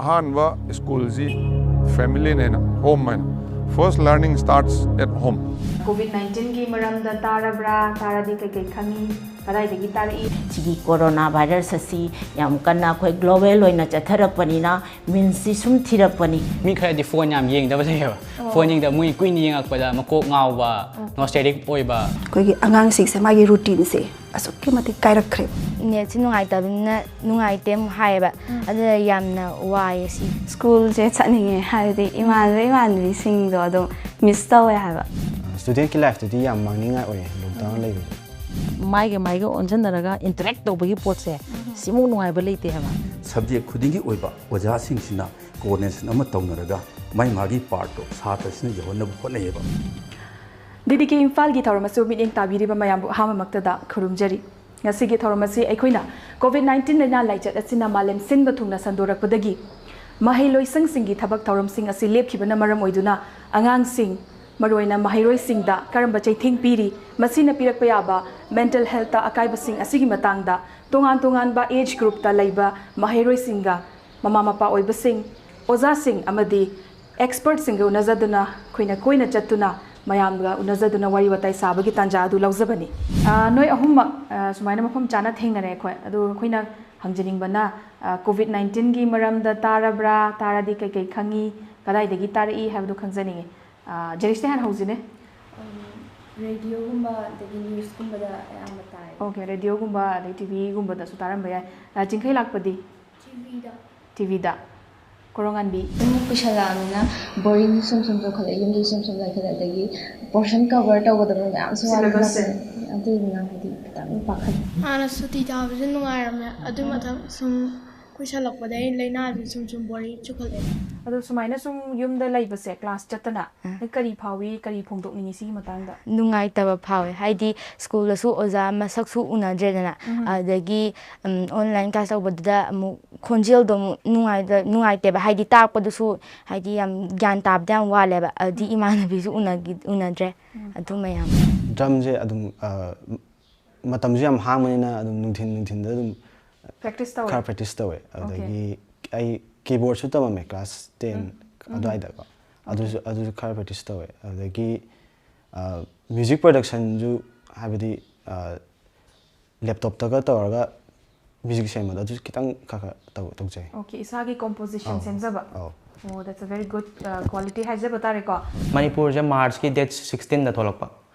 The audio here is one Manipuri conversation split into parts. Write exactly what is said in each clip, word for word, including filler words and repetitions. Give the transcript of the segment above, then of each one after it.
ꯑꯍꯥꯟꯕ ꯁ꯭ꯀꯨꯜꯁꯤ ꯐꯦꯃꯤꯂꯤꯅꯦꯅ, ꯍꯣꯝ ꯍꯥꯏꯅ꯫ First learning starts at home. COVID ꯅꯥꯏꯟꯇꯤꯟꯒꯤ ꯃꯔꯝꯗ ꯇꯥꯔꯕ꯭ꯔꯥ? ꯇꯥꯔꯗꯤ ꯀꯩꯀꯩ ꯈꯪꯉꯤ? ꯀꯗꯥꯏꯗꯒꯤ ꯇꯥꯔꯛꯏ? ꯁꯤꯒꯤ ꯀꯣꯔꯣꯅꯥ ꯚꯥꯏꯔꯁ ꯑꯁꯤ ꯌꯥꯝ ꯀꯟꯅ ꯑꯩꯈꯣꯏ ꯒ꯭ꯂꯣꯕꯦꯜ ꯑꯣꯏꯅ ꯆꯠꯊꯔꯛꯄꯅꯤꯅ ꯃꯤꯟꯁꯤ ꯁꯨꯝ ꯊꯤꯔꯛꯄꯅꯤ꯫ ꯃꯤ ꯈꯔꯗꯤ ꯐꯣꯟ ꯌꯥꯝ ꯌꯦꯡꯗꯕ ꯂꯩꯌꯦꯕ꯫ ꯐꯣꯟ ꯌꯦꯡꯗꯕ, ꯃꯣꯏ ꯀꯨꯏꯅ ꯌꯦꯡꯉꯛꯄꯗ ꯃꯀꯣꯛ ꯉꯥꯎꯕ, ꯅꯣꯁꯇꯦꯂꯤꯛ ꯑꯣꯏꯕ꯫ ꯑꯩꯈꯣꯏꯒꯤ ꯑꯉꯥꯡꯁꯤꯡꯁꯦ ꯃꯥꯒꯤ ꯔꯨꯇꯤꯟꯁꯦ ꯑꯁꯨꯛꯀꯤ ꯃꯇꯤꯛ ꯀꯥꯏꯔꯛꯈ꯭ꯔꯦꯕ꯫ ꯅꯦꯠꯁꯤ ꯅꯨꯡꯉꯥꯏꯇꯕꯅꯤꯅ ꯅꯨꯡꯉꯥꯏꯇꯦ ꯑꯃꯨꯛ ꯍꯥꯏꯌꯦꯕ꯫ ꯑꯗꯨꯅ ꯌꯥꯝꯅ ꯋꯥꯏꯌꯦ ꯁꯤ꯫ ꯁ꯭ꯀꯨꯜꯁꯦ ꯆꯠꯅꯤꯡꯉꯦ, ꯍꯥꯏꯕꯗꯤ ꯏꯃꯥꯟꯅꯕ ꯏꯃꯥꯟꯅꯕꯤꯁꯤꯡꯗꯣ ꯑꯗꯨꯝ ꯃꯤꯁ ꯇꯧꯋꯦ ꯍꯥꯏꯕ꯫ ꯁ꯭ꯇꯨꯗꯦꯟꯠꯀꯤ ꯂꯥꯏꯐꯇꯗꯤ ꯌꯥꯝ ꯃꯥꯡꯅꯤꯡꯉꯥꯏ ꯑꯣꯏꯌꯦ ꯂꯣꯛꯗꯥꯎꯟ ꯂꯩꯕꯁꯦ꯫ ꯃꯥꯏꯒ ꯃꯥꯏꯒ ꯑꯣꯟꯁꯤꯟꯅꯔꯒ ꯏꯟꯇꯔꯦꯛ ꯇꯧꯕꯒꯤ ꯄꯣꯠꯁꯦ ꯁꯤꯃꯨꯛ ꯅꯨꯡꯉꯥꯏꯕ ꯂꯩꯇꯦ ꯍꯥꯏꯕ꯫ ꯁꯕꯖꯦꯛ ꯈꯨꯗꯤꯡꯒꯤ ꯑꯣꯏꯕ ꯑꯣꯖꯥꯁꯤꯡꯁꯤꯅ ꯀꯣꯑꯣꯔꯗꯤꯅꯦꯁꯟ ꯑꯃ ꯇꯧꯅꯔꯒ ꯃꯥꯏ ꯃꯥꯒꯤ ꯄꯥꯔꯠꯇꯣ ꯁꯥꯇ꯭ꯔꯁꯤꯅ ꯌꯧꯍꯟꯅꯕ ꯍꯣꯠꯅꯩꯌꯦꯕ꯫ ꯗꯤꯗꯤꯀꯦ ꯏꯝꯐꯥꯜꯒꯤ ꯊꯧꯔꯝ ꯑꯁꯤꯕꯨ ꯃꯤꯠꯌꯦꯡ ꯇꯥꯕꯤꯔꯤꯕ ꯃꯌꯥꯝꯕꯨ ꯑꯍꯥꯟꯕꯃꯛꯇꯗ ꯈꯨꯔꯨꯝꯖꯔꯤ꯫ ꯉꯁꯤꯒꯤ ꯊꯧꯔꯝ ꯑꯁꯤ ꯑꯩꯈꯣꯏꯅ ꯀꯣꯚꯤꯗ ꯅꯥꯏꯟꯇꯤꯟ ꯂꯥꯏꯅꯥ ꯂꯥꯏꯆꯠ ꯑꯁꯤꯅ ꯃꯥꯂꯦꯝ ꯁꯤꯟꯕ ꯊꯨꯡꯅ ꯁꯟꯗꯣꯔꯛꯄꯗꯒꯤ ꯃꯍꯩꯂꯣꯏꯁꯪꯁꯤꯡꯒꯤ ꯊꯕꯛ ꯊꯧꯔꯝꯁꯤꯡ ꯑꯁꯤ ꯂꯦꯞꯈꯤꯕꯅ ꯃꯔꯝ ꯑꯣꯏꯗꯨꯅ ꯑꯉꯥꯡꯁꯤꯡ, ꯃꯔꯨꯑꯣꯏꯅ ꯃꯍꯩꯔꯣꯏꯁꯤꯡꯗ ꯀꯔꯝꯕ ꯆꯩꯊꯦꯡ ꯄꯤꯔꯤ, ꯃꯁꯤꯅ ꯄꯤꯔꯛꯄ ꯌꯥꯕ ꯃꯦꯟꯇꯦꯜ ꯍꯦꯜꯊꯇ ꯑꯀꯥꯏꯕꯁꯤꯡ ꯑꯁꯤꯒꯤ ꯃꯇꯥꯡꯗ ꯇꯣꯉꯥꯟ ꯇꯣꯉꯥꯟꯕ ꯑꯦꯖ ꯒ꯭ꯔꯨꯞꯇ ꯂꯩꯕ ꯃꯍꯩꯔꯣꯏꯁꯤꯡꯒ, ꯃꯃꯥ ꯃꯄꯥ ꯑꯣꯏꯕꯁꯤꯡ, ꯑꯣꯖꯥꯁꯤꯡ ꯑꯃꯗꯤ ꯑꯦꯛꯁꯄꯔꯠꯁꯤꯡꯒ ꯎꯅꯖꯗꯨꯅ ꯑꯩꯈꯣꯏꯅ ꯀꯣꯏꯅ ꯆꯠꯇꯨꯅ ꯃꯌꯥꯝꯒ ꯎꯅꯖꯗꯨꯅ ꯋꯥꯔꯤ ꯋꯥꯇꯥꯏ ꯁꯥꯕꯒꯤ ꯇꯥꯟꯖꯥ ꯑꯗꯨ ꯂꯧꯖꯕꯅꯤ꯫ ꯑ, ꯅꯣꯏ ꯑꯍꯨꯝꯃꯛ, ꯑ, ꯁꯨꯃꯥꯏꯅ ꯃꯐꯝ ꯆꯥꯅ ꯊꯦꯡꯅꯔꯦ ꯑꯩꯈꯣꯏ꯫ ꯑꯗꯨ ꯑꯩꯈꯣꯏꯅ ꯍꯪꯖꯅꯤꯡꯕꯅ, ꯑ, ꯀꯣꯚꯤꯗ ꯅꯥꯏꯟꯇꯤꯟꯒꯤ ꯃꯔꯝꯗ ꯇꯥꯔꯕ꯭ꯔꯥ? ꯇꯥꯔꯗꯤ ꯀꯩꯀꯩ ꯈꯪꯉꯤ? ꯀꯗꯥꯏꯗꯒꯤ ꯇꯥꯔꯛꯏ ꯍꯥꯏꯕꯗꯨ ꯈꯪꯖꯅꯤꯡꯉꯤ꯫ ꯑ, ꯖꯦꯔꯤꯁꯇ ꯍꯥꯟꯅ ꯍꯧꯁꯤꯅꯦ꯫ ꯔꯦꯗꯤꯑꯣꯒꯨꯝꯕ ꯑꯗꯒꯤ ꯅ꯭ꯌꯨꯁꯀꯨꯝꯕꯗ ꯑꯌꯥꯝꯕ ꯇꯥꯏ꯫ ꯑꯣꯀꯦ, ꯔꯦꯗꯤꯑꯣꯒꯨꯝꯕ ꯑꯗꯩ ꯇꯤ ꯚꯤꯒꯨꯝꯕꯗꯁꯨ ꯇꯥꯔꯝꯕ ꯌꯥꯏ꯫ ꯑ, ꯆꯤꯡꯈꯩ ꯂꯥꯛꯄꯗꯤ? ꯇꯤ ꯚꯤꯗ꯫ ꯇꯤ ꯚꯤꯗ꯫ ꯀꯣꯔꯣꯉꯥꯟꯕꯤ? ꯁꯨꯝ ꯀꯨꯏꯁꯜꯂꯛꯑꯕꯅꯤꯅ ꯕꯣꯔꯤꯡꯁꯨ ꯁꯨꯝ ꯁꯨꯝ ꯆꯨꯈꯠꯂꯛꯑꯦ, ꯌꯨꯝꯗꯁꯨ ꯁꯨꯝ ꯁꯨꯝ ꯂꯩꯈꯠꯂꯛꯑꯦ, ꯑꯗꯒꯤ ꯄꯣꯔꯁꯟ ꯀꯚꯔ ꯇꯧꯒꯗꯕ ꯃꯌꯥꯝꯁꯨ ꯋꯥꯠꯂꯤ꯫ ꯁꯤꯂꯦꯕꯁꯁꯦ꯫ ꯑꯗꯨꯗꯨꯅ ꯍꯥꯏꯗꯤ ꯈꯤꯇꯪ ꯄꯥꯈꯠꯂꯦ꯫ ꯍꯥꯟꯅ ꯁꯨꯇꯤ ꯊꯥꯕꯁꯦ ꯅꯨꯡꯉꯥꯏꯔꯝꯃꯦ, ꯑꯗꯨ ꯃꯊꯪ ꯁꯨꯝ ꯀꯨꯏꯁꯜꯂꯛꯄꯗꯒꯤ ꯂꯥꯏꯅꯥꯁꯦ ꯁꯨꯝ ꯁꯨꯝ ꯕꯣꯔꯤꯡ ꯆꯨꯈꯠꯂꯛꯑꯦ꯫ ꯑꯗꯣ ꯁꯨꯃꯥꯏꯅ ꯁꯨꯝ ꯌꯨꯝꯗ ꯂꯩꯕꯁꯦ, ꯀ꯭ꯂꯥꯁ ꯆꯠꯇꯅ, ꯅꯪ ꯀꯔꯤ ꯐꯥꯎꯏ, ꯀꯔꯤ ꯐꯣꯡꯗꯣꯛꯅꯤꯡꯉꯤ ꯁꯤꯒꯤ ꯃꯇꯥꯡꯗ? ꯅꯨꯡꯉꯥꯏꯇꯕ ꯐꯥꯎꯋꯦ, ꯍꯥꯏꯗꯤ ꯁ꯭ꯀꯨꯜꯗꯁꯨ ꯑꯣꯖꯥ ꯃꯁꯛꯁꯨ ꯎꯅꯗ꯭ꯔꯦꯗꯅ, ꯑꯗꯒꯤ, ꯎꯝ, ꯑꯣꯟꯂꯥꯏꯟ ꯀ꯭ꯂꯥꯁ ꯇꯧꯕꯗꯨꯗ ꯑꯃꯨꯛ ꯈꯣꯟꯖꯦꯜꯗꯣ ꯑꯃꯨꯛ ꯅꯨꯡꯉꯥꯏꯇ-, ꯅꯨꯡꯉꯥꯏꯇꯦꯕ, ꯍꯥꯏꯗꯤ ꯇꯥꯛꯄꯗꯨꯁꯨ ꯍꯥꯏꯗꯤ ꯌꯥꯝ ꯒ꯭ꯌꯥꯟ ꯇꯥꯕꯗ ꯌꯥꯝ ꯋꯥꯠꯂꯦꯕ꯫ ꯑꯗꯨꯗꯤ ꯏꯃꯥꯟꯅꯕꯤꯁꯨ ꯎꯅꯒꯤ-, ꯎꯅꯗ꯭ꯔꯦ꯫ ꯑꯗꯨ ꯃꯌꯥꯝ꯫ ꯗ꯭ꯔꯝꯁꯦ ꯑꯗꯨꯝ, ꯑ, ꯃꯇꯝꯁꯨ ꯌꯥꯝ ꯍꯥꯡꯕꯅꯤꯅ ꯑꯗꯨꯝ ꯅꯨꯡꯊꯤꯟ, ꯅꯨꯡꯊꯤꯟꯗ ꯑꯗꯨꯝ ꯄ꯭ꯔꯦꯛꯇꯤꯁ ꯇꯧꯋꯦ? ꯈꯔ ꯄ꯭ꯔꯦꯛꯇꯤꯁ ꯇꯧꯋꯦ꯫ ꯑꯗꯨꯗꯒꯤ ꯑꯩ ꯀꯤꯕꯣꯔꯗꯁꯨ ꯇꯝꯃꯝꯃꯦ ꯀ꯭ꯂꯥꯁ ꯇꯦꯟ ꯑꯗꯨꯋꯥꯏꯗꯀꯣ꯫ ꯑꯗꯨꯁꯨ ꯑꯗꯨꯁꯨ ꯈꯔ ꯄ꯭ꯔꯦꯛꯇꯤꯁ ꯇꯧꯋꯦ꯫ ꯑꯗꯒꯤ ꯃ꯭ꯌꯨꯖꯤꯛ ꯄ꯭ꯔꯗꯛꯁꯟꯁꯨ, ꯍꯥꯏꯕꯗꯤ ꯂꯦꯞꯇꯣꯞꯇꯒ ꯇꯧꯔꯒ ꯃ꯭ꯌꯨꯖꯤꯛ ꯁꯦꯝꯕꯗꯣ, ꯑꯗꯨꯁꯨ ꯈꯤꯇꯪ ꯈꯔ ꯈꯔ ꯇꯧ ꯇꯧꯖꯩ꯫ ꯑꯣꯀꯦ, ꯏꯁꯥꯒꯤ ꯀꯣꯝꯄꯣꯖꯤꯁꯟ ꯑꯧ, ꯁꯦꯝꯖꯕ꯫ ꯑꯧ꯫ ꯑꯣ, that's a very good quality ꯍꯥꯏꯖꯕ ꯇꯥꯔꯦꯀꯣ꯫ ꯃꯅꯤꯄꯨꯔꯁꯦ ꯃꯥꯔꯆꯀꯤ ꯗꯦꯠ ꯁꯤꯛꯁꯇꯤꯟꯗ ꯊꯣꯛꯂꯛꯄ꯫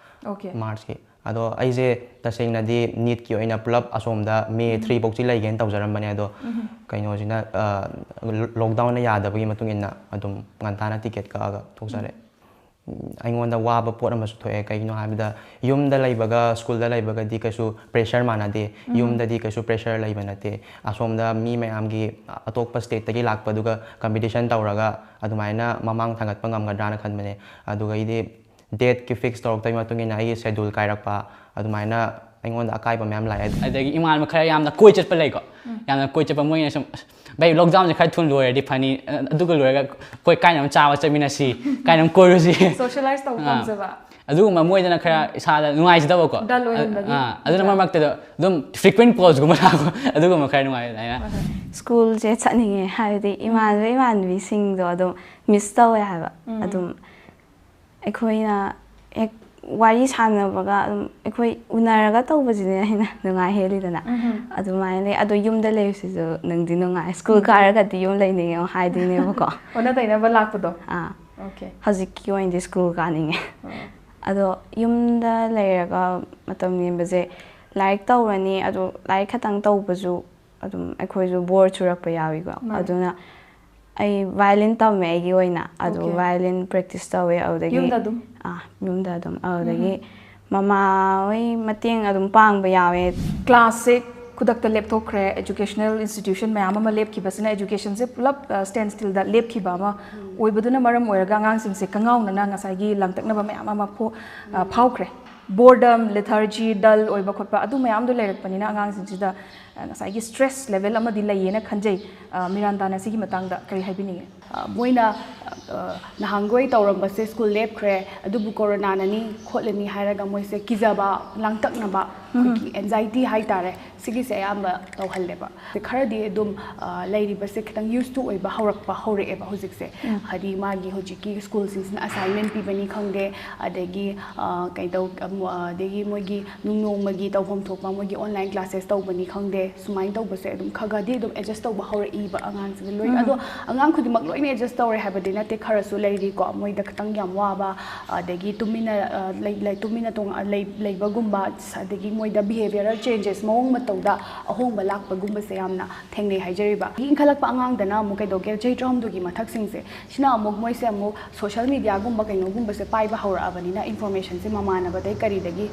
ꯑꯣꯀꯦ꯫ ꯃꯥꯔꯆꯀꯤ꯫ ꯑꯗꯣ ꯑꯩꯁꯦ ꯇꯁꯦꯡꯅꯗꯤ ꯅꯤꯠꯀꯤ ꯑꯣꯏꯅ ꯄꯨꯂꯞ ꯑꯁꯣꯝꯗ ꯃꯦ ꯊ꯭ꯔꯤ ꯐꯧꯁꯤ ꯂꯩꯒꯦꯅ ꯇꯧꯖꯔꯝꯕꯅꯦ꯫ ꯑꯗꯣ ꯀꯩꯅꯣꯁꯤꯅ, ꯂꯣꯛꯗꯥꯎꯟꯅ ꯌꯥꯗꯕꯒꯤ ꯃꯇꯨꯡ ꯏꯟꯅ ꯑꯗꯨꯝ ꯉꯟꯇꯥꯅ ꯇꯤꯀꯦꯠ ꯀꯛꯑꯒ ꯊꯣꯛꯆꯔꯦ꯫ ꯑꯩꯉꯣꯟꯗ ꯋꯥꯕ ꯄꯣꯠ ꯑꯃꯁꯨ ꯊꯣꯛꯑꯦ꯫ ꯀꯩꯒꯤꯅꯣ ꯍꯥꯏꯕꯗ, ꯌꯨꯝꯗ ꯂꯩꯕꯒ ꯁ꯭ꯀꯨꯜꯗ ꯂꯩꯕꯒꯗꯤ ꯀꯩꯁꯨ ꯄ꯭ꯔꯦꯁꯔ ꯃꯥꯟꯅꯗꯦ꯫ ꯌꯨꯝꯗꯗꯤ ꯀꯩꯁꯨ ꯄ꯭ꯔꯦꯁꯔ ꯂꯩꯕ ꯅꯠꯇꯦ꯫ ꯑꯁꯣꯝꯗ ꯃꯤ ꯃꯌꯥꯝꯒꯤ, ꯑꯇꯣꯞꯄ ꯁ꯭ꯇꯦꯠꯇꯒꯤ ꯂꯥꯛꯄꯗꯨꯒ ꯀꯝꯄꯤꯇꯤꯁꯟ ꯇꯧꯔꯒ ꯑꯗꯨꯃꯥꯏꯅ ꯃꯃꯥꯡ ꯊꯥꯡꯒꯠꯄ ꯉꯝꯒꯗ꯭ꯔꯥꯅ ꯈꯟꯕꯅꯦ꯫ ꯑꯗꯨꯒꯩꯗꯤ ꯗꯦꯠꯀꯤ ꯐꯤꯛꯁ ꯇꯧꯔꯛꯇꯕꯒꯤ ꯃꯇꯨꯡ ꯏꯟꯅ ꯑꯩꯒꯤ ꯁꯦꯗ꯭ꯌꯨꯜ ꯀꯥꯏꯔꯛꯄ, ꯑꯗꯨꯃꯥꯏꯅ ꯑꯩꯉꯣꯟꯗ ꯑꯀꯥꯏꯕ ꯃꯌꯥꯝ ꯂꯥꯛꯑꯦ꯫ ꯑꯗꯒꯤ ꯏꯃꯥꯟꯅꯕ ꯈꯔ ꯌꯥꯝꯅ ꯀꯣꯏ ꯆꯠꯄ ꯂꯩꯀꯣ꯫ ꯌꯥꯝꯅ ꯀꯣꯏ ꯆꯠꯄ ꯃꯣꯏꯅ ꯁꯨꯝ, "ꯑꯁ, ꯚꯥꯏ, ꯂꯣꯛꯗꯥꯎꯟꯁꯦ ꯈꯔ ꯊꯨꯅ ꯂꯣꯏꯔꯗꯤ ꯐꯅꯤ, ꯑꯗꯨꯒ ꯂꯣꯏꯔꯒ ꯑꯩꯈꯣꯏ ꯀꯥꯏꯅ ꯑꯃ ꯆꯥꯕ ꯆꯠꯃꯤꯟꯅꯁꯤ, ꯀꯥꯏꯅ ꯑꯃ ꯀꯣꯏꯔꯨꯁꯤ"꯫ ꯁꯣꯁꯤꯌꯦꯂꯥꯏꯁ ꯇꯧꯕ ꯑꯥ꯫ ꯄꯥꯝꯖꯕ꯫ ꯑꯗꯨꯒꯨꯝꯕ ꯃꯣꯏꯗꯅ ꯈꯔ ꯏꯁꯥꯗ ꯅꯨꯡꯉꯥꯏꯖꯗꯕꯀꯣ꯫ Dull ꯑꯣꯏꯍꯟꯕꯒꯤ꯫ ꯑꯥ, ꯑꯗꯨꯅ ꯃꯔꯛ ꯃꯔꯛꯇ ꯑꯗꯨꯝ ꯐ꯭ꯔꯤꯀ꯭ꯋꯦꯟ ꯀꯣꯜꯁꯀꯨꯝꯕ ꯂꯥꯛꯄ, ꯑꯗꯨꯒꯨꯝꯕ ꯈꯔ ꯅꯨꯡꯉꯥꯏ ꯑꯗꯨꯃꯥꯏꯅ꯫ ꯁ꯭ꯀꯨꯜꯁꯦ ꯆꯠꯅꯤꯡꯉꯦ, ꯍꯥꯏꯕꯗꯤ ꯏꯃꯥꯟꯅꯕ ꯏꯃꯥꯟꯅꯕꯤꯁꯤꯡꯗꯣ ꯑꯗꯨꯝ ꯃꯤꯁ ꯇꯧꯋꯦ ꯍꯥꯏꯕ꯫ ꯑꯗꯨꯝ ꯑꯩꯈꯣꯏꯅ ꯍꯦꯛ ꯋꯥꯔꯤ ꯁꯥꯟꯅꯕꯒ ꯑꯗꯨꯝ ꯑꯩꯈꯣꯏ ꯎꯅꯔꯒ ꯇꯧꯕꯁꯤꯅ ꯍꯦꯟꯅ ꯅꯨꯡꯉꯥꯏ ꯍꯦꯜꯂꯤꯗꯅ꯫ ꯑꯗꯨꯃꯥꯏꯅ ꯂꯩ꯫ ꯑꯗꯣ ꯌꯨꯝꯗ ꯂꯩꯕꯁꯤꯁꯨ ꯅꯨꯡꯗꯤ ꯅꯨꯡꯉꯥꯏ꯫ ꯁ꯭ꯀꯨꯜ ꯀꯥꯔꯒꯗꯤ ꯌꯨꯝ ꯂꯩꯅꯤꯡꯉꯦ ꯍꯥꯏꯗꯣꯏꯅꯦꯕꯀꯣ꯫ ꯑꯣꯟꯅ ꯇꯩꯅꯕ ꯂꯥꯛꯄꯗꯣ꯫ ꯑꯥ꯫ ꯑꯣꯀꯦ꯫ ꯍꯧꯖꯤꯛꯀꯤ ꯑꯣꯏꯅꯗꯤ ꯁ꯭ꯀꯨꯜ ꯀꯥꯅꯤꯡꯉꯦ꯫ ꯑꯗꯣ ꯌꯨꯝꯗ ꯂꯩꯔꯒ ꯃꯇꯝ ꯂꯦꯟꯕꯁꯦ, ꯂꯥꯏꯔꯤꯛ ꯇꯧꯔꯅꯤ, ꯑꯗꯣ ꯂꯥꯏꯔꯤꯛ ꯈꯛꯇꯪ ꯇꯧꯕꯁꯨ ꯑꯗꯨꯝ ꯑꯩꯈꯣꯏꯁꯨ ꯕꯣꯔ ꯆꯨꯔꯛꯄ ꯌꯥꯎꯏꯀꯣ꯫ ꯃꯥꯅꯦ꯫ ꯑꯗꯨꯅ ꯑꯩ ꯚꯥꯏꯑꯣꯂꯤꯟ ꯇꯝꯃꯦ ꯑꯩꯒꯤ ꯑꯣꯏꯅ꯫ ꯑꯗꯨ ꯑꯣꯀꯦ꯫ ꯚꯥꯏꯑꯣꯂꯤꯟ ꯄ꯭ꯔꯦꯛꯇꯤꯁ ꯇꯧꯋꯦ꯫ ꯑꯗꯨꯗꯒꯤ ꯌꯨꯝꯗ ꯑꯗꯨꯝ? ꯑꯥ, ꯌꯨꯝꯗ ꯑꯗꯨꯝ꯫ ꯑꯗꯨꯗꯒꯤ ꯃꯃꯥ ꯍꯣꯏ ꯃꯇꯦꯡ ꯑꯗꯨꯝ ꯄꯥꯡꯕ ꯌꯥꯎꯋꯦ꯫ ꯀ꯭ꯂꯥꯁꯁꯦ ꯈꯨꯗꯛꯇ ꯂꯦꯞꯊꯣꯛꯈ꯭ꯔꯦ, educational institution ꯃꯌꯥꯝ ꯑꯃ ꯂꯦꯞꯈꯤꯕꯁꯤꯅ educationꯁꯦ ꯄꯨꯂꯞ, ꯑ, stand stillꯗ ꯂꯦꯞꯈꯤꯕ ꯑꯃ ꯑꯣꯏꯕꯗꯨꯅ ꯃꯔꯝ ꯑꯣꯏꯔꯒ ꯑꯉꯥꯡꯁꯤꯡꯁꯦ ꯀꯉꯥꯎꯅꯅ ꯉꯁꯥꯏꯒꯤ ꯂꯥꯡꯇꯛꯅꯕ ꯃꯌꯥꯝ ꯑꯃ ꯐꯣ-, ꯑ, ꯐꯥꯎꯈ꯭ꯔꯦ꯫ Boredom, lethargy, dull ꯑꯣꯏꯕ ꯈꯣꯠꯄ ꯑꯗꯨ ꯃꯌꯥꯝꯗꯣ ꯂꯩꯔꯛꯄꯅꯤꯅ ꯑꯉꯥꯡꯁꯤꯡꯁꯤꯗ, ꯑ, ꯉꯁꯥꯏꯒꯤ stress level ꯑꯃꯗꯤ ꯂꯩꯌꯦꯅ ꯈꯟꯖꯩ꯫ ꯑ, ꯃꯤꯔꯥꯟꯗꯥꯅ ꯁꯤꯒꯤ ꯃꯇꯥꯡꯗ ꯀꯔꯤ ꯍꯥꯏꯕꯤꯅꯤꯡꯉꯤ? ꯑ, ꯃꯣꯏꯅ, ꯑ, ꯅꯍꯥꯟꯈꯣꯏ ꯇꯧꯔꯝꯕꯁꯦ, ꯁ꯭ꯀꯨꯜ ꯂꯦꯞꯈ꯭ꯔꯦ, ꯑꯗꯨꯕꯨ ꯀꯣꯔꯣꯅꯥꯅꯅꯤ ꯈꯣꯠꯂꯅꯤ ꯍꯥꯏꯔꯒ ꯃꯣꯏꯁꯦ ꯀꯤꯖꯕ, ꯂꯥꯡꯇꯛꯅꯕ, ꯑꯩꯈꯣꯏꯒꯤ ꯑꯦꯟꯖꯥꯏꯇꯤ ꯍꯥꯏꯇꯥꯔꯦ, ꯁꯤꯒꯤꯁꯦ ꯑꯌꯥꯝꯕ ꯇꯧꯍꯜꯂꯦꯕ꯫ ꯈꯔꯗꯤ ꯑꯗꯨꯝ, ꯑ, ꯂꯩꯔꯤꯕꯁꯦ ꯈꯤꯇꯪ ꯌꯨꯁ ꯇꯨ ꯑꯣꯏꯕ ꯍꯧꯔꯛꯄ ꯍꯧꯔꯛꯑꯦꯕ ꯍꯧꯖꯤꯛꯁꯦ꯫ ꯍꯥꯏꯗꯤ ꯃꯥꯒꯤ ꯍꯧꯖꯤꯛꯀꯤ ꯁ꯭ꯀꯨꯜꯁꯤꯡꯁꯤꯅ ꯑꯁꯥꯏꯟꯃꯦꯟ ꯄꯤꯕꯅꯤ ꯈꯪꯗꯦ, ꯑꯗꯒꯤ, ꯑ, ꯀꯩꯗꯧ-, ꯑꯃ-, ꯑꯗꯒꯤ ꯃꯣꯏꯒꯤ ꯅꯨꯡ ꯅꯣꯡꯃꯒꯤ ꯇꯧꯐꯝ ꯊꯣꯛꯄ ꯃꯣꯏꯒꯤ ꯑꯣꯟꯂꯥꯏꯟ ꯀ꯭ꯂꯥꯁꯦꯁ ꯇꯧꯕꯅꯤ ꯈꯪꯗꯦ, ꯁꯨꯃꯥꯏꯅ ꯇꯧꯕꯁꯦ ꯑꯗꯨꯝ ꯈꯔ ꯈꯔꯗꯤ ꯑꯗꯨꯝ ꯑꯦꯗꯖꯁ ꯇꯧꯕ ꯍꯧꯔꯛꯏꯕ ꯑꯉꯥꯡꯁꯤꯡꯁꯦ ꯂꯣꯏ꯫ ꯑꯗꯣ ꯑꯉꯥꯡ ꯈꯨꯗꯤꯡꯃꯛ ꯂꯣꯏꯅ ꯑꯦꯗꯖꯁ ꯇꯧꯔꯦ ꯍꯥꯏꯕꯗꯤ ꯅꯠꯇꯦ, ꯈꯔꯁꯨ ꯂꯩꯔꯤꯀꯣ, ꯃꯣꯏꯗ ꯈꯤꯇꯪ ꯌꯥꯝ ꯋꯥꯕ, ꯑꯗꯒꯤ ꯇꯨꯃꯤꯟꯅ, ꯑ, ꯂꯩ-, ꯂꯩ-, ꯇꯨꯃꯤꯟꯅ ꯇꯣꯡ-, ꯑ, ꯂꯩ-, ꯂꯩꯕꯒꯨꯝꯕ, ꯑꯗꯒꯤ ꯃꯣꯏꯗ ꯕꯤꯍꯦꯕꯤꯌꯔꯦꯜ ꯆꯦꯟꯖꯦꯁ, ꯃꯑꯣꯡ ꯃꯇꯧꯗ ꯑꯍꯣꯡꯕ ꯂꯥꯛꯄꯒꯨꯝꯕꯁꯦ ꯌꯥꯝꯅ ꯊꯦꯡꯅꯩ ꯍꯥꯏꯖꯔꯤꯕ꯫ ꯏꯟꯈꯠꯂꯛꯄ ꯑꯉꯥꯡꯗꯅ ꯑꯃꯨꯛ ꯀꯩꯗꯧꯒꯦ, ꯆꯍꯤ ꯇꯔꯥꯍꯨꯝꯗꯣꯏꯒꯤ ꯃꯊꯛꯁꯤꯡꯁꯦ, ꯁꯤꯅ ꯑꯃꯨꯛ ꯃꯣꯏꯁꯦ ꯑꯃꯨꯛ ꯁꯣꯁꯦꯜ ꯃꯤꯗꯤꯌꯥꯒꯨꯝꯕ ꯀꯩꯅꯣꯒꯨꯝꯕꯁꯦ ꯄꯥꯏꯕ ꯍꯧꯔꯛꯑꯕꯅꯤꯅ ꯏꯟꯐꯣꯔꯃꯦꯁꯟꯁꯦ ꯃꯃꯥꯟꯅꯕꯗꯩ ꯀꯔꯤꯗꯒꯤ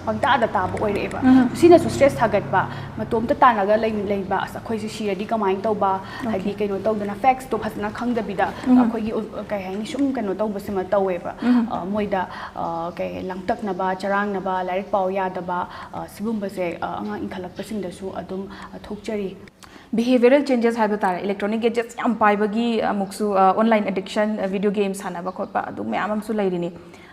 ꯄꯪꯇꯥꯗ ꯇꯥꯕ ꯑꯣꯏꯔꯛꯑꯦꯕ꯫ ꯁꯤꯅꯁꯨ ꯁ꯭ꯇ꯭ꯔꯦꯁ ꯁꯥꯒꯠꯄ, ꯃꯇꯣꯝꯇ ꯇꯥꯟꯅꯒ ꯂꯩ-, ꯂꯩꯕ, "ꯑꯁ, ꯑꯩꯈꯣꯏꯁꯦ ꯁꯤꯔꯗꯤ ꯀꯃꯥꯏꯅ ꯇꯧꯕ?" ꯍꯥꯏꯗꯤ ꯀꯩꯅꯣ ꯇꯧꯗꯅ, ꯐꯦꯛꯁꯇꯣ ꯐꯖꯅ ꯈꯪꯗꯕꯤꯗ ꯑꯩꯈꯣꯏꯒꯤ ꯎ-, ꯀꯩ ꯍꯥꯏꯅꯤ, ꯁꯨꯝ ꯀꯩꯅꯣ ꯇꯧꯕꯁꯤꯃ ꯇꯧꯋꯦꯕ꯫ ꯑ, ꯃꯣꯏꯗ, ꯑ, ꯀꯩ, ꯂꯥꯡꯇꯛꯅꯕ, ꯆꯔꯥꯡꯅꯕ, ꯂꯥꯏꯔꯤꯛ ꯄꯥꯎ ꯌꯥꯗꯕ, ꯑ, ꯁꯤꯒꯨꯝꯕꯁꯦ, ꯑ, ꯑꯉꯥꯡ ꯏꯟꯈꯠꯂꯛꯄꯁꯤꯡꯗꯁꯨ ꯑꯗꯨꯝ, ꯑ, ꯊꯣꯛꯆꯔꯤ꯫ ꯕꯤꯍꯦꯕꯤꯌꯔꯦꯜ ꯆꯦꯟꯖꯦꯁ ꯍꯥꯏꯕ ꯇꯥꯔꯦ, ꯏꯂꯦꯛꯇ꯭ꯔꯣꯅꯤꯛ ꯒꯦꯖꯦꯠꯁ ꯌꯥꯝ ꯄꯥꯏꯕꯒꯤ, ꯑꯃꯨꯛꯁꯨ, ꯑ, ꯑꯣꯟꯂꯥꯏꯟ ꯑꯦꯗꯤꯛꯁꯟ, ꯑ, ꯚꯤꯗꯤꯑꯣ ꯒꯦꯝ ꯁꯥꯟꯅꯕ ꯈꯣꯠꯄ ꯑꯗꯨ ꯃꯌꯥꯝ ꯑꯃꯁꯨ ꯂꯩꯔꯤꯅꯤ꯫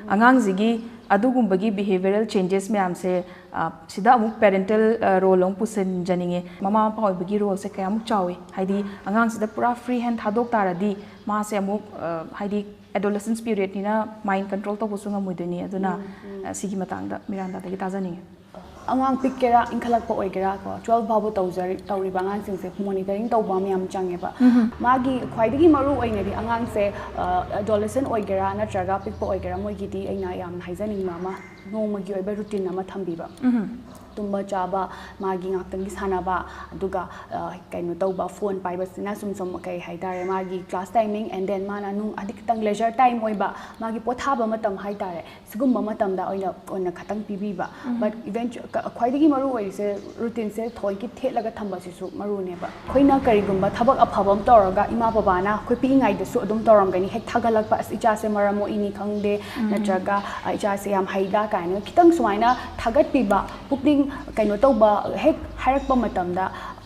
ꯑꯉꯥꯡꯁꯤꯒꯤ ꯑꯗꯨꯒꯨꯝꯕꯒꯤ ꯕꯤꯍꯦꯕꯤꯌꯔꯦꯜ ꯆꯦꯟꯖꯦꯁ ꯃꯌꯥꯝꯁꯦ, ꯑ, ꯁꯤꯗ ꯑꯃꯨꯛ ꯄꯦꯔꯦꯟꯇꯦꯜ, ꯑ, ꯔꯣꯜ ꯑꯃꯨꯛ ꯄꯨꯁꯤꯟꯖꯅꯤꯡꯉꯦ꯫ ꯃꯃꯥ ꯃꯄꯥ ꯑꯣꯏꯕꯒꯤ ꯔꯣꯜꯁꯦ ꯀꯌꯥꯃꯨꯛ ꯆꯥꯎꯏ? ꯍꯥꯏꯗꯤ ꯑꯉꯥꯡꯁꯤꯗ ꯄꯨꯔꯥ ꯐ꯭ꯔꯤ ꯍꯦꯟ ꯊꯥꯗꯣꯛ ꯇꯥꯔꯗꯤ ꯃꯥꯁꯦ ꯑꯃꯨꯛ, ꯑ, ꯍꯥꯏꯗꯤ ꯑꯦꯗꯣꯂꯦꯁꯦꯟꯁ ꯄꯤꯔꯤꯌꯗꯅꯤꯅ ꯃꯥꯏꯟ ꯀꯟꯇ꯭ꯔꯣꯜ ꯇꯧꯕꯁꯨ ꯉꯝꯃꯣꯏꯗꯣꯏꯅꯤ꯫ ꯑꯗꯨꯅ, ꯑ, ꯁꯤꯒꯤ ꯃꯇꯥꯡꯗ ꯃꯤꯔꯥꯟꯗꯥꯗꯒꯤ ꯇꯥꯖꯅꯤꯡꯉꯦ꯫ ꯑꯉꯥꯡ ꯄꯤꯛꯀꯦꯔꯥ, ꯏꯟꯈꯠꯂꯛꯄ ꯑꯣꯏꯒꯦꯔꯥ ꯀꯣ, ꯇꯨꯋꯦꯜꯐ ꯐꯥꯎꯕ ꯇꯧꯖꯔꯤ-, ꯇꯧꯔꯤꯕ ꯑꯉꯥꯡꯁꯤꯡꯁꯦ ꯃꯣꯅꯤꯇꯔꯤꯡ ꯇꯧꯕ ꯑꯃ ꯌꯥꯝ ꯆꯪꯉꯦꯕ꯫ ꯃꯥꯒꯤ ꯈ꯭ꯋꯥꯏꯗꯒꯤ ꯃꯔꯨ ꯑꯣꯏꯅꯗꯤ ꯑꯉꯥꯡꯁꯦ, ꯑ, ꯑꯦꯗꯣꯂꯦꯁꯦꯟ ꯑꯣꯏꯒꯦꯔꯥ ꯅꯠꯇ꯭ꯔꯒ ꯄꯤꯛꯄ ꯑꯣꯏꯒꯦꯔꯥ, ꯃꯣꯏꯒꯤꯗꯤ ꯑꯩꯅ ꯌꯥꯝꯅ ꯍꯥꯏꯖꯅꯤꯡꯕ ꯑꯃ, ꯅꯣꯡꯃꯒꯤ ꯑꯣꯏꯕ ꯔꯨꯇꯤꯟ ꯑꯃ ꯊꯝꯕꯤꯕ꯫ ꯇꯨꯝꯕ ꯆꯥꯕ, ꯃꯥꯒꯤ ꯉꯥꯛꯇꯪꯒꯤ ꯁꯥꯟꯅꯕ, ꯑꯗꯨꯒ, ꯑ, ꯀꯩꯅꯣ ꯇꯧꯕ, ꯐꯣꯟ ꯄꯥꯏꯕꯁꯤꯅ ꯁꯨꯝ ꯁꯨꯝ, ꯀꯩ ꯍꯥꯏꯇꯥꯔꯦ, ꯃꯥꯒꯤ ꯀ꯭ꯂꯥꯁ ꯇꯥꯏꯃꯤꯡ, and then ꯃꯥꯅ ꯅꯨꯡ-, ꯍꯥꯏꯗꯤ ꯈꯤꯇꯪ ꯂꯦꯖꯔ ꯇꯥꯏꯝ ꯑꯣꯏꯕ, ꯃꯥꯒꯤ ꯄꯣꯊꯥꯕ ꯃꯇꯝ ꯍꯥꯏꯇꯥꯔꯦ, ꯁꯤꯒꯨꯝꯕ ꯃꯇꯝꯗ ꯑꯣꯏꯅ, ꯑꯣꯏꯅ ꯈꯇꯪ ꯄꯤꯕꯤꯕ꯫ But even ꯈ꯭ꯋꯥꯏꯗꯒꯤ ꯃꯔꯨ ꯑꯣꯏꯔꯤꯁꯦ ꯔꯨꯇꯤꯟꯁꯦ ꯊꯑꯣꯏꯀꯤ ꯊꯦꯠꯂꯒ ꯊꯝꯕꯁꯤꯁꯨ ꯃꯔꯨꯅꯦꯕ꯫ ꯑꯩꯈꯣꯏꯅ ꯀꯔꯤꯒꯨꯝꯕ ꯊꯕꯛ ꯑꯐꯕ ꯑꯃ ꯇꯧꯔꯒ ꯏꯃꯥ ꯕꯕꯥꯅ ꯑꯩꯈꯣꯏ ꯄꯤꯛꯏꯉꯩꯗꯁꯨ ꯑꯗꯨꯝ ꯇꯧꯔꯝꯒꯅꯤ, ꯍꯦꯛ ꯊꯥꯒꯠꯂꯛꯄ, "ꯑꯁ, ꯏꯆꯥꯁꯦ ꯃꯔꯝ ꯃꯣꯛꯏꯅꯤ" ꯈꯪꯗꯦ, ꯅꯠꯇ꯭ꯔꯒ, "ꯑ, ꯏꯆꯥꯁꯦ ꯌꯥꯝ ꯍꯩꯗ" ꯀꯥꯏꯅ ꯈꯤꯇꯪ ꯁꯨꯃꯥꯏꯅ ꯊꯥꯒꯠꯄꯤꯕ, ꯄꯨꯛꯅꯤꯡ ꯀꯩꯅꯣ ꯇꯧꯕ, ꯍꯦꯛ ꯍꯥꯏꯔꯛꯄ ꯃꯇꯝꯗ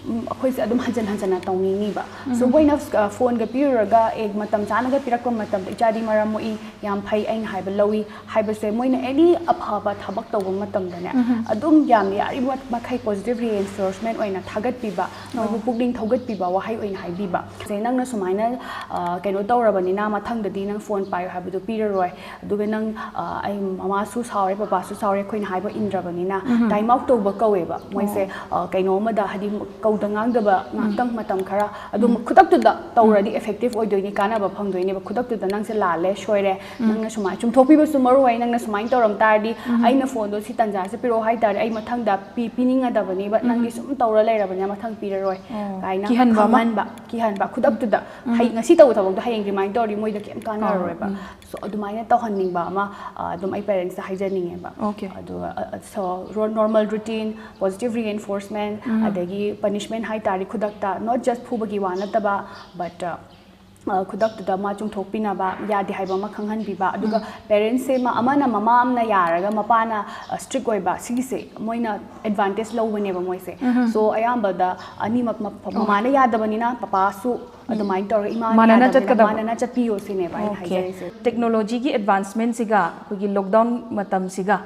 ꯎꯝ, ꯑꯩꯈꯣꯏꯁꯦ ꯑꯗꯨꯝ ꯍꯟꯖꯟ ꯍꯟꯖꯟꯅ ꯇꯧꯅꯤꯡꯉꯤꯕ꯫ ꯁꯣ ꯃꯣꯏꯅ ꯑ, ꯐꯣꯟꯒ ꯄꯤꯔꯨꯔꯒ ꯑꯦ ꯃꯇꯝ ꯆꯥꯅꯒ ꯄꯤꯔꯛꯄ ꯃꯇꯝꯗ ꯏꯆꯥꯗꯤ ꯃꯔꯝ ꯃꯣꯛꯏ, ꯌꯥꯝ ꯐꯩ, ꯑꯩꯅ ꯍꯥꯏꯕ ꯂꯧꯏ ꯍꯥꯏꯕꯁꯦ ꯃꯣꯏꯅ ꯑꯦꯅꯤ ꯑꯐꯕ ꯊꯕꯛ ꯇꯧꯕ ꯃꯇꯝꯗꯅꯦ ꯑꯗꯨꯝ ꯌꯥꯝ ꯌꯥꯔꯤꯕ ꯃꯈꯩ ꯄꯣꯖꯤꯇꯤꯚ ꯔꯤꯑꯦꯟꯐꯣꯔꯁꯃꯦꯟ ꯑꯣꯏꯅ ꯊꯥꯒꯠꯄꯤꯕ, ꯃꯣꯏꯕꯨ ꯄꯨꯛꯅꯤꯡ ꯊꯧꯒꯠꯄꯤꯕ ꯋꯥꯍꯩ ꯑꯣꯏꯅ ꯍꯥꯏꯕꯤꯕ꯫ ꯁꯦ ꯅꯪꯅ ꯁꯨꯃꯥꯏꯅ ꯑ, ꯀꯩꯅꯣ ꯇꯧꯔꯕꯅꯤꯅ ꯃꯊꯪꯗꯗꯤ ꯅꯪ ꯐꯣꯟ ꯄꯥꯏꯌꯨ ꯍꯥꯏꯕꯗꯣ ꯄꯤꯔꯔꯣꯏ, ꯑꯗꯨꯒ ꯅꯪ ꯑ, ꯑꯩ ꯃꯃꯥꯁꯨ ꯁꯥꯎꯔꯦ ꯄꯄꯥꯁꯨ ꯁꯥꯎꯔꯦ ꯑꯩꯈꯣꯏꯅ ꯍꯥꯏꯕ ꯏꯟꯗ꯭ꯔꯕꯅꯤꯅ ꯇꯥꯏꯝ ꯑꯥꯎꯠ ꯇꯧꯕ ꯀꯧꯋꯦꯕ ꯃꯣꯏꯁꯦ꯫ ꯑ, ꯀꯩꯅꯣ ꯑꯃꯗ ꯍꯥꯏꯗꯤ ꯀꯧꯗ ꯉꯥꯡꯗꯕ ꯉꯥꯛꯇꯪ ꯃꯇꯝ ꯈꯔ ꯑꯗꯨꯝ ꯈꯨꯗꯛꯇꯨꯗ ꯇꯧꯔꯗꯤ ꯏꯐꯦꯛꯇꯤꯚ ꯑꯣꯏꯗꯣꯏꯅꯤ, ꯀꯥꯟꯅꯕ ꯐꯪꯗꯣꯏꯅꯦꯕ꯫ ꯈꯨꯗꯛꯇꯨꯗ ꯅꯪꯁꯦ ꯂꯥꯜꯂꯦ, ꯁꯣꯏꯔꯦ, ꯅꯪꯅ ꯁꯨꯃꯥꯏꯅ ꯆꯨꯝꯊꯣꯛꯄꯤꯕꯁꯨ ꯃꯔꯨ ꯑꯣꯏ꯫ ꯅꯪꯅ ꯁꯨꯃꯥꯏꯅ ꯇꯧꯔꯝ ꯇꯥꯔꯗꯤ ꯑꯩꯅ ꯐꯣꯟꯗꯣ ꯁꯤ ꯇꯟꯖꯥꯁꯦ ꯄꯤꯔꯛꯑꯣ ꯍꯥꯏ ꯇꯥꯔꯗꯤ ꯑꯩ ꯃꯊꯪꯗ ꯄꯤ ꯄꯤꯅꯤꯡꯉꯗꯕꯅꯦꯕ, ꯅꯪꯗꯤ ꯁꯨꯝ ꯇꯧꯔ ꯂꯩꯔꯕꯅꯤꯅ ꯃꯊꯪ ꯄꯤꯔꯔꯣꯏ ꯀꯥꯏꯅ ꯀꯤꯍꯟꯕ ꯑꯃ꯫ ꯈꯪꯍꯟꯕ, ꯀꯤꯍꯟꯕ ꯈꯨꯗꯛꯇꯨꯗ꯫ ꯍꯌꯦꯡ ꯉꯁꯤ ꯇꯧꯕ ꯊꯕꯛꯇꯣ ꯍꯌꯦꯡ ꯔꯤꯃꯥꯏꯟ ꯇꯧꯔꯗꯤ ꯃꯣꯏꯗ ꯀꯩꯝ ꯀꯥꯟꯅꯔꯔꯣꯏꯕ꯫ ꯁꯣ ꯑꯗꯨꯃꯥꯏꯅ ꯇꯧꯍꯟꯅꯤꯡꯕ ꯑꯃ ꯑ, ꯑꯗꯨꯝ ꯑꯩ ꯄꯦꯔꯦꯟꯁꯇ ꯍꯥꯏꯖꯅꯤꯡꯉꯦꯕ꯫ Okay. ꯑꯗꯨꯒ ꯁꯣ ꯅꯣꯔꯃꯦꯜ ꯔꯨꯇꯤꯟ, ꯄꯣꯖꯤꯇꯤꯚ ꯔꯤꯑꯦꯟꯐꯣꯔꯁꯃꯦꯟ ꯑꯗꯒꯤ ꯄꯅꯤꯁꯃꯦꯟ ꯍꯥꯏꯇꯥꯔꯦ, ꯈꯨꯗꯛꯇ ꯅꯣꯠ ꯖꯁ ꯐꯨꯕꯒꯤ ꯋꯥ ꯅꯠꯇꯕ, ꯕꯠ ꯈꯨꯗꯛꯇꯨꯗ ꯃꯥ ꯆꯨꯝꯊꯣꯛꯄꯤꯅꯕ ꯌꯥꯗꯦ ꯍꯥꯏꯕ ꯑꯃ ꯈꯪꯍꯟꯕꯤꯕ꯫ ꯑꯗꯨꯒ ꯄꯦꯔꯦꯟꯁꯁꯦ ꯑꯃꯅ ꯃꯃꯥ ꯑꯃꯅ ꯌꯥꯔꯒ ꯃꯄꯥꯅ ꯁ꯭ꯇ꯭ꯔꯤꯛ ꯑꯣꯏꯕ, ꯁꯤꯒꯤꯁꯦ ꯃꯣꯏꯅ ꯑꯦꯗꯚꯥꯟꯇꯦꯖ ꯂꯧꯕꯅꯦꯕ ꯃꯣꯏꯁꯦ꯫ ꯁꯣ ꯑꯌꯥꯝꯕꯗ ꯑꯅꯤꯃꯛ ꯃ- ꯃꯃꯥꯅ ꯌꯥꯗꯕꯅꯤꯅ ꯄꯄꯥꯁꯨ ꯑꯗꯨꯃꯥꯏꯅ ꯇꯧꯔꯒ ꯏꯃꯥꯅ ꯃꯥꯟꯅꯅ ꯌꯥꯗꯕꯅꯤꯅ ꯆꯠꯀꯗꯕ꯫ ꯃꯥꯟꯅꯅ ꯆꯠꯄꯤꯌꯣ ꯁꯤꯅꯦꯕ ꯑꯩꯅ ꯍꯥꯏꯖꯔꯤꯁꯦ꯫ ꯇꯦꯛꯅꯣꯂꯣꯖꯤꯒꯤ ꯑꯦꯗꯚꯥꯟꯁꯃꯦꯟꯁꯤꯒ ꯑꯩꯈꯣꯏꯒꯤ ꯂꯣꯛꯗꯥꯎꯟ ꯃꯇꯝꯁꯤꯒ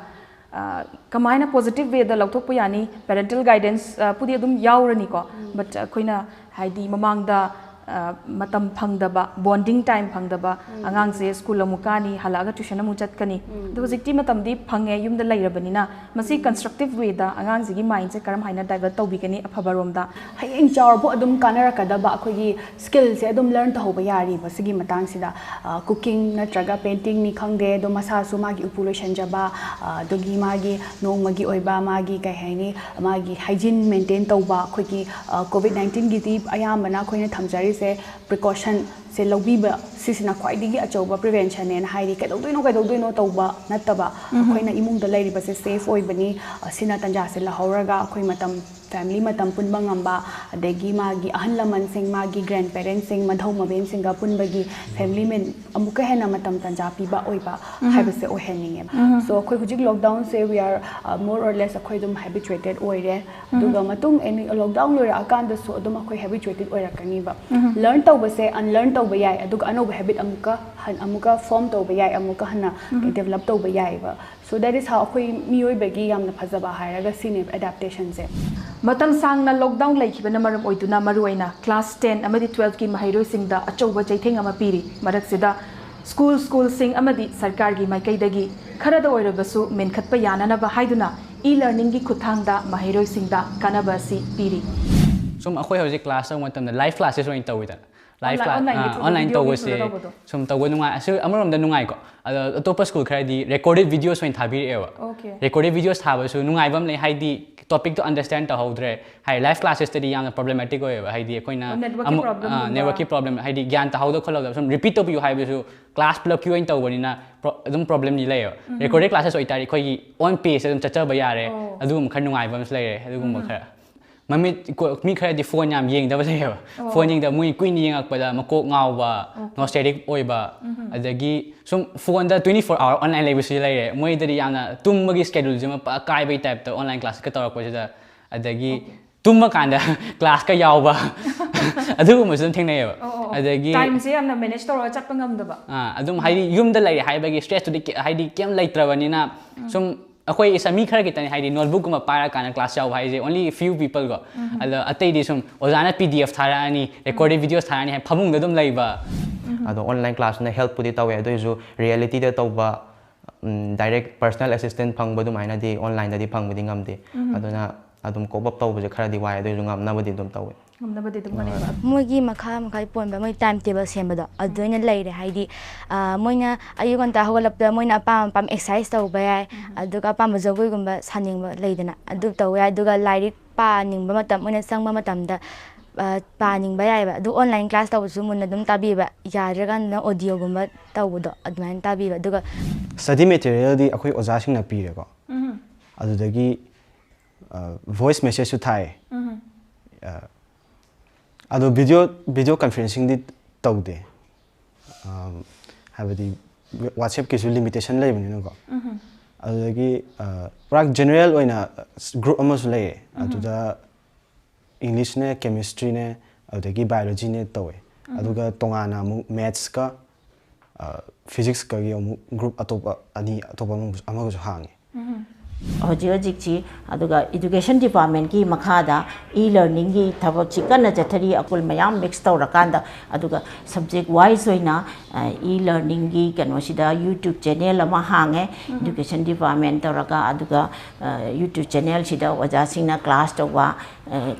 ꯑ, ꯀꯃꯥꯏꯅ ꯄꯣꯖꯤꯇꯤꯚ ꯋꯦꯗ ꯂꯧꯊꯣꯛꯄ ꯌꯥꯅꯤ? ꯄꯦꯔꯦꯟꯇꯦꯜ ꯒꯥꯏꯗꯦꯟꯁ ꯄꯨꯗꯤ ꯑꯗꯨꯝ ꯌꯥꯎꯔꯅꯤꯀꯣ, ꯕꯠ ꯑꯩꯈꯣꯏꯅ ꯍꯥꯏꯗꯤ ꯃꯃꯥꯡꯗ ꯑ, ꯃꯇꯝ ꯐꯪꯗꯕ, ꯕꯣꯟꯗꯤꯡ ꯇꯥꯏꯝ ꯐꯪꯗꯕ, ꯑꯉꯥꯡꯁꯦ ꯁ꯭ꯀꯨꯜ ꯑꯃꯨꯛ ꯀꯥꯅꯤ, ꯍꯜꯂꯛꯑꯒ ꯇ꯭ꯌꯨꯁꯟ ꯑꯃꯨꯛ ꯆꯠꯀꯅꯤ꯫ ꯑꯗꯣ ꯍꯧꯖꯤꯛꯇꯤ ꯃꯇꯝꯗꯤ ꯐꯪꯉꯦ, ꯌꯨꯝꯗ ꯂꯩꯔꯕꯅꯤꯅ꯫ ꯃꯁꯤ ꯀꯟꯁꯇ꯭ꯔꯛꯇꯤꯚ ꯋꯦꯗ ꯑꯉꯥꯡꯁꯤꯒꯤ ꯃꯥꯏꯟꯁꯦ ꯀꯔꯝ ꯍꯥꯏꯅ ꯗꯥꯏꯚꯔꯠ ꯇꯧꯕꯤꯒꯅꯤ ꯑꯐꯕꯔꯣꯝꯗ? ꯍꯌꯦꯡ ꯆꯥꯎꯔꯛꯄ ꯑꯗꯨꯝ ꯀꯥꯟꯅꯔꯛꯀꯗꯕ ꯑꯩꯈꯣꯏꯒꯤ ꯁ꯭ꯀꯤꯜꯁꯦ ꯑꯗꯨꯝ ꯂꯔꯟ ꯇꯧꯍꯧꯕ ꯌꯥꯔꯤꯕ ꯁꯤꯒꯤ ꯃꯇꯥꯡꯁꯤꯗ꯫ ꯀꯨꯀꯤꯡ ꯅꯠꯇ꯭ꯔꯒ ꯄꯦꯟꯇꯤꯡꯅꯤ ꯈꯪꯗꯦ, ꯑꯗꯨꯝ ꯃꯁꯥꯁꯨ ꯃꯥꯒꯤ ꯎꯄꯨ ꯂꯣꯏꯁꯟꯖꯕ, ꯑ, ꯑꯗꯨꯒꯤ ꯃꯥꯒꯤ ꯅꯣꯡꯃꯒꯤ ꯑꯣꯏꯕ ꯃꯥꯒꯤ ꯀꯩ ꯍꯥꯏꯅꯤ, ꯃꯥꯒꯤ ꯍꯥꯏꯖꯤꯟ ꯃꯦꯟꯇꯦꯟ ꯇꯧꯕ꯫ ꯑꯩꯈꯣꯏꯒꯤ ꯀꯣꯚꯤꯗ ꯅꯥꯏꯟꯇꯤꯟꯒꯤꯗꯤ ꯑꯌꯥꯝꯕꯅ ꯑꯩꯈꯣꯏꯅ ꯊꯝꯖꯔꯤꯁꯦ ꯄ꯭ꯔꯤꯀꯣꯁꯟꯁꯦ ꯂꯧꯕꯤꯕ, ꯁꯤꯁꯤꯅ ꯈ꯭ꯋꯥꯏꯗꯒꯤ ꯑꯆꯧꯕ ꯄ꯭ꯔꯤꯚꯦꯟꯁꯟꯅꯦꯅ ꯍꯥꯏꯗꯤ ꯀꯩꯗꯧꯗꯣꯏꯅꯣ ꯀꯩꯗꯧꯗꯣꯏꯅꯣ ꯇꯧꯕ ꯅꯠꯇꯕ, ꯑꯩꯈꯣꯏꯅ ꯏꯃꯨꯡꯗ ꯂꯩꯔꯤꯕꯁꯦ ꯁꯦꯐ ꯑꯣꯏꯕꯅꯤ, ꯑ, ꯁꯤꯅ ꯇꯟꯖꯥꯁꯦ ꯂꯧꯍꯧꯔꯒ ꯑꯩꯈꯣꯏ ꯃꯇꯝ ꯐꯦꯃꯤꯂꯤ ꯃꯇꯝ ꯄꯨꯟꯕ ꯉꯝꯕ, ꯑꯗꯒꯤ ꯃꯥꯒꯤ ꯑꯍꯜ ꯂꯃꯟꯁꯤꯡ, ꯃꯥꯒꯤ ꯒ꯭ꯔꯦꯟ ꯄꯦꯔꯦꯟꯁꯁꯤꯡ, ꯃꯙꯧ ꯃꯕꯦꯟꯁꯤꯡꯒ ꯄꯨꯟꯕꯒꯤ ꯐꯦꯃꯤꯂꯤ ꯃꯤꯠ ꯑꯃꯨꯛꯀ ꯍꯦꯟꯅ ꯃꯇꯝ ꯇꯥꯟꯖꯥ ꯄꯤꯕ ꯑꯣꯏꯕ ꯍꯥꯏꯕꯁꯦ ꯑꯣꯏꯍꯟꯅꯤꯡꯉꯦꯕ꯫ ꯁꯣ ꯑꯩꯈꯣꯏ ꯍꯧꯖꯤꯛ ꯂꯣꯛꯗꯥꯎꯟꯁꯦ we are more or less ꯑꯩꯈꯣꯏ ꯑꯗꯨꯝ ꯍꯦꯕꯤꯆꯨꯋꯦꯇꯦꯠ ꯑꯣꯏꯔꯦ꯫ ꯑꯗꯨꯒ ꯃꯇꯨꯡ ꯑꯦꯅꯤ ꯂꯣꯛꯗꯥꯎꯟ ꯂꯣꯏꯔꯛꯑꯀꯥꯟꯗꯁꯨ ꯑꯗꯨꯝ ꯑꯩꯈꯣꯏ ꯍꯦꯕꯤꯆꯨꯋꯦꯇꯦꯠ ꯑꯣꯏꯔꯛꯀꯅꯤꯕ꯫ ꯂꯔꯟ ꯇꯧꯕꯁꯦ ꯑꯟꯂꯔꯟ ꯇꯧꯕ ꯌꯥꯏ, ꯑꯗꯨꯒ ꯑꯅꯧꯕ ꯍꯦꯕꯤꯠ ꯑꯃꯨꯛꯀ ꯍꯟ ꯑꯃꯨꯛꯀ ꯐꯣꯔꯝ ꯇꯧꯕ ꯌꯥꯏ, ꯑꯃꯨꯛꯀ ꯍꯟꯅ ꯗꯦꯕꯂꯞ ꯇꯧꯕ ꯌꯥꯏꯑꯕ꯫ ꯁꯣ ꯗꯦꯠ ꯏꯁ ꯍꯥꯎ ꯑꯩꯈꯣꯏ ꯃꯤꯑꯣꯏꯕꯒꯤ ꯌꯥꯝꯅ ꯐꯖꯕ ꯍꯥꯏꯔꯒ ꯁꯤꯅꯦꯕ ꯑꯦꯗꯥꯞꯇꯦꯁꯟꯁꯦ꯫ ꯃꯇꯝ ꯁꯥꯡꯅ ꯂꯣꯛꯗꯥꯎꯟ ꯂꯩꯈꯤꯕꯅ ꯃꯔꯝ ꯑꯣꯏꯗꯨꯅ ꯃꯔꯨꯑꯣꯏꯅ ꯀ꯭ꯂꯥꯁ ꯇꯦꯟ ꯑꯃꯗꯤ ꯇꯨꯋꯦꯜꯐꯀꯤ ꯃꯍꯩꯔꯣꯏꯁꯤꯡꯗ ꯑꯆꯧꯕ ꯆꯩꯊꯦꯡ ꯑꯃ ꯄꯤꯔꯤ꯫ ꯃꯔꯛꯁꯤꯗ ꯁ꯭ꯀꯨꯜ ꯁ꯭ꯀꯨꯜꯁꯤꯡ ꯑꯃꯗꯤ ꯁꯔꯀꯥꯔꯒꯤ ꯃꯥꯏꯀꯩꯗꯒꯤ ꯈꯔꯗ ꯑꯣꯏꯔꯕꯁꯨ ꯃꯦꯟꯈꯠꯄ ꯌꯥꯅꯅꯕ ꯍꯥꯏꯗꯨꯅ ꯏ ꯂꯔꯅꯤꯡꯒꯤ ꯈꯨꯠꯊꯥꯡꯗ ꯃꯍꯩꯔꯣꯏꯁꯤꯡꯗ ꯀꯥꯟꯅꯕ ꯑꯁꯤ ꯄꯤꯔꯤ꯫ ꯁꯨꯝ ꯑꯩꯈꯣꯏ ꯍꯧꯖꯤꯛ ꯀ꯭ꯂꯥꯁ ꯇꯧꯕ ꯃꯇꯝꯗ ꯂꯥꯏꯐ ꯀ꯭ꯂꯥꯁꯦꯁ ꯑꯣꯏꯅ ꯇꯧꯋꯤꯗꯅ꯫ Life Online, class online through online video ꯇꯧꯕꯁꯦ ꯃꯤꯡꯗꯨꯗ ꯇꯧꯕꯗꯣ꯫ ꯁꯨꯝ ꯇꯧꯕ ꯅꯨꯡꯉꯥꯏ ꯑꯁꯤ ꯑꯃꯔꯣꯝꯗ ꯅꯨꯡꯉꯥꯏꯀꯣ꯫ ꯑꯗꯣ ꯑꯇꯣꯞꯄ ꯁ꯭ꯀꯨꯜ ꯈꯔꯗꯤ ꯔꯦꯀꯣꯔꯗꯦꯠ ꯚꯤꯗꯤꯑꯣꯁ ꯑꯣꯏꯅ ꯊꯥꯕꯤꯔꯛꯑꯦꯕ꯫ Okay. ꯔꯦꯀꯣꯔꯗꯦꯠ ꯚꯤꯗꯤꯑꯣꯁ ꯊꯥꯕꯁꯨ ꯅꯨꯡꯉꯥꯏꯕ ꯑꯃ ꯂꯩ, ꯍꯥꯏꯗꯤ ꯇꯣꯄꯤꯛꯇꯣ ꯑꯟꯗꯔꯁ꯭ꯇꯦꯟ ꯇꯧꯍꯧꯗ꯭ꯔꯦ꯫ ꯍꯥꯏꯗꯤ ꯂꯥꯏꯐ ꯀ꯭ꯂꯥꯁꯦꯁꯇꯗꯤ ꯌꯥꯝꯅ ꯄ꯭ꯔꯣꯕ꯭ꯂꯦꯃꯦꯇꯤꯛ ꯑꯣꯏꯌꯦꯕ, ꯍꯥꯏꯗꯤ ꯑꯩꯈꯣꯏꯅ ꯑꯣ, network ꯀꯤ problem ꯒꯨꯝꯕ꯫ ꯅꯦꯠꯋꯔꯛꯀꯤ ꯄ꯭ꯔꯣꯕ꯭ꯂꯦꯝ, ꯍꯥꯏꯗꯤ ꯒ꯭ꯌꯥꯟ ꯇꯥꯍꯧꯗ ꯈꯣꯠꯍꯧꯗꯕ ꯁꯨꯝ ꯔꯤꯄꯤꯠ ꯇꯧꯕꯤꯌꯨ ꯍꯥꯏꯕꯁꯨ ꯀ꯭ꯂꯥꯁ ꯄꯨꯂꯞꯀꯤ ꯑꯣꯏꯅ ꯇꯧꯕꯅꯤꯅ ꯄ꯭ꯔꯣ- ꯑꯗꯨꯝ ꯄ꯭ꯔꯣꯕ꯭ꯂꯦꯝꯗꯤ ꯂꯩꯌꯦꯕ꯫ ꯔꯦꯀꯣꯔꯗꯦꯠ ꯀ꯭ꯂꯥꯁꯦꯁ ꯑꯣꯏꯇꯥꯔꯗꯤ ꯑꯩꯈꯣꯏꯒꯤ ꯑꯣꯟ ꯄꯦꯖꯇ ꯑꯗꯨꯝ ꯆꯠꯆꯕ ꯌꯥꯔꯦ꯫ ꯑꯣ꯫ ꯑꯗꯨꯒꯨꯝꯕ ꯈꯔ ꯅꯨꯡꯉꯥꯏꯕ ꯑꯃꯁꯨ ꯂꯩꯔꯦ꯫ ꯑꯗꯨꯒꯨꯝꯕ ꯈꯔ ꯃꯃꯤꯠ ꯀꯣ- ꯃꯤ ꯈꯔꯗꯤ ꯐꯣꯟ ꯌꯥꯝ ꯌꯦꯡꯗꯕ ꯂꯩꯌꯦꯕ꯫ ꯑꯣ꯫ ꯐꯣꯟ ꯌꯦꯡꯗꯕ, ꯃꯣꯏ ꯀꯨꯏꯅ ꯌꯦꯡꯉꯛꯄꯗ ꯃꯀꯣꯛ ꯉꯥꯎꯕ, ꯅꯣꯁꯇꯦꯇꯤꯛ ꯑꯣꯏꯕ, ꯑꯗꯒꯤ ꯁꯨꯝ ꯐꯣꯟꯗ twenty four hour online ꯂꯩꯕꯁꯨ ꯂꯩꯔꯦ꯫ ꯃꯣꯏꯗꯗꯤ ꯌꯥꯝꯅ ꯇꯨꯝꯕꯒꯤ ꯁ꯭ꯀꯦꯗꯨꯜꯁꯤꯃ ꯄꯨꯔꯥ ꯀꯥꯏꯕꯒꯤ ꯇꯥꯏꯞꯇ ꯑꯣꯟꯂꯥꯏꯟ ꯀ꯭ꯂꯥꯁꯀ ꯇꯧꯔꯛꯄꯁꯤꯗ꯫ ꯑꯗꯒꯤ ꯇꯨꯝꯕ ꯀꯥꯟꯗ ꯀ꯭ꯂꯥꯁꯀ ꯌꯥꯎꯕ ꯑꯗꯨꯒꯨꯝꯕꯁꯨ ꯑꯗꯨꯝ ꯊꯦꯡꯅꯩꯌꯦꯕ꯫ ꯑꯣ, ꯑꯣ, ꯑꯣ꯫ ꯑꯗꯒꯤ ꯇꯥꯏꯝꯁꯦ ꯌꯥꯝꯅ ꯃꯦꯅꯦꯖ ꯇꯧꯔꯒ ꯆꯠꯄ ꯉꯝꯗꯕ꯫ ꯑꯥ, ꯑꯗꯨꯝ ꯍꯥꯏꯗꯤ ꯌꯨꯝꯗ ꯂꯩꯔꯦ ꯍꯥꯏꯕꯒꯤ ꯁ꯭ꯇ꯭ꯔꯦꯁꯇꯨꯗꯤ ꯀꯦ- ꯍꯥꯏꯗꯤ ꯀꯩꯝ ꯂꯩꯇ꯭ꯔꯕꯅꯤꯅ ꯁꯨꯝ ꯑꯩꯈꯣꯏ ꯏꯁꯥ ꯃꯤ ꯈꯔ ꯈꯤꯇꯪ ꯍꯥꯏꯗꯤ ꯅꯣꯠꯕꯨꯛꯀꯨꯝꯕ ꯄꯥꯏꯔꯀꯥꯟꯗ ꯀ꯭ꯂꯥꯁ ꯌꯥꯎꯕ ꯍꯥꯏꯁꯦ only few people ꯀꯣ꯫ ꯑꯗꯣ ꯑꯇꯩꯗꯤ ꯁꯨꯝ ꯑꯣꯖꯥꯅ PDF ꯊꯥꯔꯛꯑꯅꯤ, ꯔꯦꯀꯣꯔꯗꯦꯠ ꯚꯤꯗꯤꯑꯣꯁ ꯊꯥꯔꯛꯑꯅꯤ ꯍꯥꯏ ꯐꯃꯨꯡꯗ ꯑꯗꯨꯝ ꯂꯩꯕ꯫ ꯑꯗꯣ ꯑꯣꯟꯂꯥꯏꯟ ꯀ꯭ꯂꯥꯁꯅ ꯍꯦꯜꯞꯄꯨꯗꯤ ꯇꯧꯋꯦ, ꯑꯗꯨ ꯑꯣꯏꯔꯁꯨ ꯔꯤꯌꯦꯂꯤꯇꯤꯗ ꯇꯧꯕ ꯗꯥꯏꯔꯦꯛ ꯄꯔꯁꯅꯦꯜ ꯑꯦꯁꯤꯁꯇꯦꯟꯠ ꯐꯪꯕ ꯑꯗꯨꯃꯥꯏꯅꯗꯤ ꯑꯣꯟꯂꯥꯏꯟꯗꯗꯤ ꯐꯪꯕꯗꯤ ꯉꯝꯗꯦ꯫ ꯑꯗꯨꯅ ꯑꯗꯨꯝ ꯀꯣꯞ ꯑꯞ ꯇꯧꯕꯁꯦ ꯈꯔꯗꯤ ꯋꯥꯏ, ꯑꯗꯨ ꯑꯣꯏꯔꯁꯨ ꯉꯝꯅꯕꯗꯤ ꯑꯗꯨꯝ ꯇꯧꯋꯦ꯫ ꯉꯝꯅꯕꯗꯤ ꯑꯗꯨꯝ ꯍꯣꯠꯅꯩꯕ꯫ ꯃꯣꯏꯒꯤ ꯃꯈꯥ ꯃꯈꯥ ꯄꯣꯟꯕ ꯃꯣꯏ ꯇꯥꯏꯝ ꯇꯦꯕꯜ ꯁꯦꯝꯕꯗꯣ ꯑꯗꯨꯗ ꯑꯣꯏꯅ ꯂꯩꯔꯦ꯫ ꯍꯥꯏꯗꯤ ꯑꯥ, ꯃꯣꯏꯅ ꯑꯌꯨꯛ ꯉꯟꯇꯥ ꯍꯧꯒꯠꯂꯛꯄꯗ ꯃꯣꯏꯅ ꯑꯄꯥꯝ ꯑꯄꯥꯝꯕ ꯑꯦꯛꯁꯔꯁꯥꯏꯁ ꯇꯧꯕ ꯌꯥꯏ, ꯑꯗꯨꯒ ꯑꯄꯥꯝꯕ ꯖꯒꯣꯏꯒꯨꯝꯕ ꯁꯥꯅꯤꯡꯕ ꯂꯩꯗꯅ ꯑꯗꯨ ꯇꯧꯕ ꯌꯥꯏ꯫ ꯑꯗꯨꯒ ꯂꯥꯏꯔꯤꯛ ꯄꯥꯅꯤꯡꯕ ꯃꯇꯝ ꯃꯣꯏꯅ ꯆꯪꯕ ꯃꯇꯝꯗ ꯑꯥ, ꯄꯥꯅꯤꯡꯕ ꯌꯥꯏꯑꯕ꯫ ꯑꯗꯨ ꯑꯣꯟꯂꯥꯏꯟ ꯀ꯭ꯂꯥꯁ ꯇꯧꯕꯁꯨ ꯃꯨꯟꯅ ꯑꯗꯨꯝ ꯇꯥꯕꯤꯕ, ꯌꯥꯗ꯭ꯔꯀꯥꯟꯗꯅ ꯑꯣꯗꯤꯑꯣꯒꯨꯝꯕ ꯇꯧꯕꯗꯣ ꯑꯗꯨꯃꯥꯏꯅ ꯇꯥꯕꯤꯕ꯫ ꯑꯗꯨꯒ ꯁ꯭ꯇꯗꯤ ꯃꯦꯇꯔꯤꯌꯦꯜꯗꯤ ꯑꯩꯈꯣꯏ ꯑꯣꯖꯥꯁꯤꯡꯅ ꯄꯤꯔꯦꯀꯣ꯫ ꯑꯗꯨꯗꯒꯤ ꯚꯣꯏꯁ ꯃꯦꯁꯦꯖꯁꯨ ꯊꯥꯏ꯫ ꯑꯗꯣ ꯚꯤꯗꯤꯑꯣ ꯚꯤꯗꯤꯑꯣ ꯀꯟꯐ꯭ꯔꯦꯟꯁꯤꯡꯗꯤ ꯇꯧꯗꯦ꯫ ꯍꯥꯏꯕꯗꯤ ꯋꯥꯆꯦꯞꯀꯤꯁꯨ ꯂꯤꯃꯤꯇꯦꯁꯟ ꯂꯩꯕꯅꯤꯅꯀꯣ꯫ ꯑꯗꯨꯗꯒꯤ ꯄꯨꯔꯥ ꯖꯦꯅꯔꯦꯜ ꯑꯣꯏꯅ ꯒ꯭ꯔꯨꯞ ꯑꯃꯁꯨ ꯂꯩꯌꯦ꯫ ꯑꯗꯨꯗ ꯏꯪꯂꯤꯁꯅꯦ, ꯀꯦꯃꯤꯁꯇ꯭ꯔꯤꯅꯦ, ꯑꯗꯨꯗꯒꯤ ꯕꯥꯏꯑꯣꯂꯣꯖꯤꯅꯦ ꯇꯧꯋꯦ꯫ ꯑꯗꯨꯒ ꯇꯣꯉꯥꯟꯅ ꯑꯃꯨꯛ ꯃꯦꯠꯁꯀ ꯐꯤꯖꯤꯛꯁꯀꯒꯤ ꯑꯃꯨꯛ ꯒ꯭ꯔꯨꯞ ꯑꯇꯣꯞꯄ ꯑꯅꯤ, ꯑꯇꯣꯞꯄ ꯑꯃꯒꯁꯨ, ꯑꯃꯒꯁꯨ ꯍꯥꯡꯉꯤ꯫ ꯍꯧꯖꯤꯛ ꯍꯧꯖꯤꯛꯁꯤ ꯑꯗꯨꯒ ꯏꯗꯨꯀꯦꯁꯟ ꯗꯤꯄꯥꯔꯠꯃꯦꯟꯒꯤ ꯃꯈꯥꯗ ꯏ ꯂꯔꯅꯤꯡꯒꯤ ꯊꯕꯛꯁꯤ ꯀꯟꯅ ꯆꯠꯊꯔꯤ꯫ ꯑꯩꯈꯣꯏ ꯃꯌꯥꯝ ꯃꯤꯛꯁ ꯇꯧꯔꯀꯥꯟꯗ, ꯑꯗꯨꯒ ꯁꯕꯖꯦꯛ ꯋꯥꯏꯁ ꯑꯣꯏꯅ ꯏ ꯂꯔꯅꯤꯡꯒꯤ ꯀꯩꯅꯣꯁꯤꯗ ꯌꯨꯇ꯭ꯌꯨꯕ ꯆꯦꯅꯦꯜ ꯑꯃ ꯍꯥꯡꯉꯦ, ꯏꯗꯨꯀꯦꯁꯟ ꯗꯤꯄꯥꯔꯠꯃꯦꯟ ꯇꯧꯔꯒ꯫ ꯑꯗꯨꯒ ꯌꯨꯇ꯭ꯌꯨꯕ ꯆꯦꯅꯦꯜꯁꯤꯗ ꯑꯣꯖꯥꯁꯤꯡꯅ ꯀ꯭ꯂꯥꯁ ꯇꯧꯕ,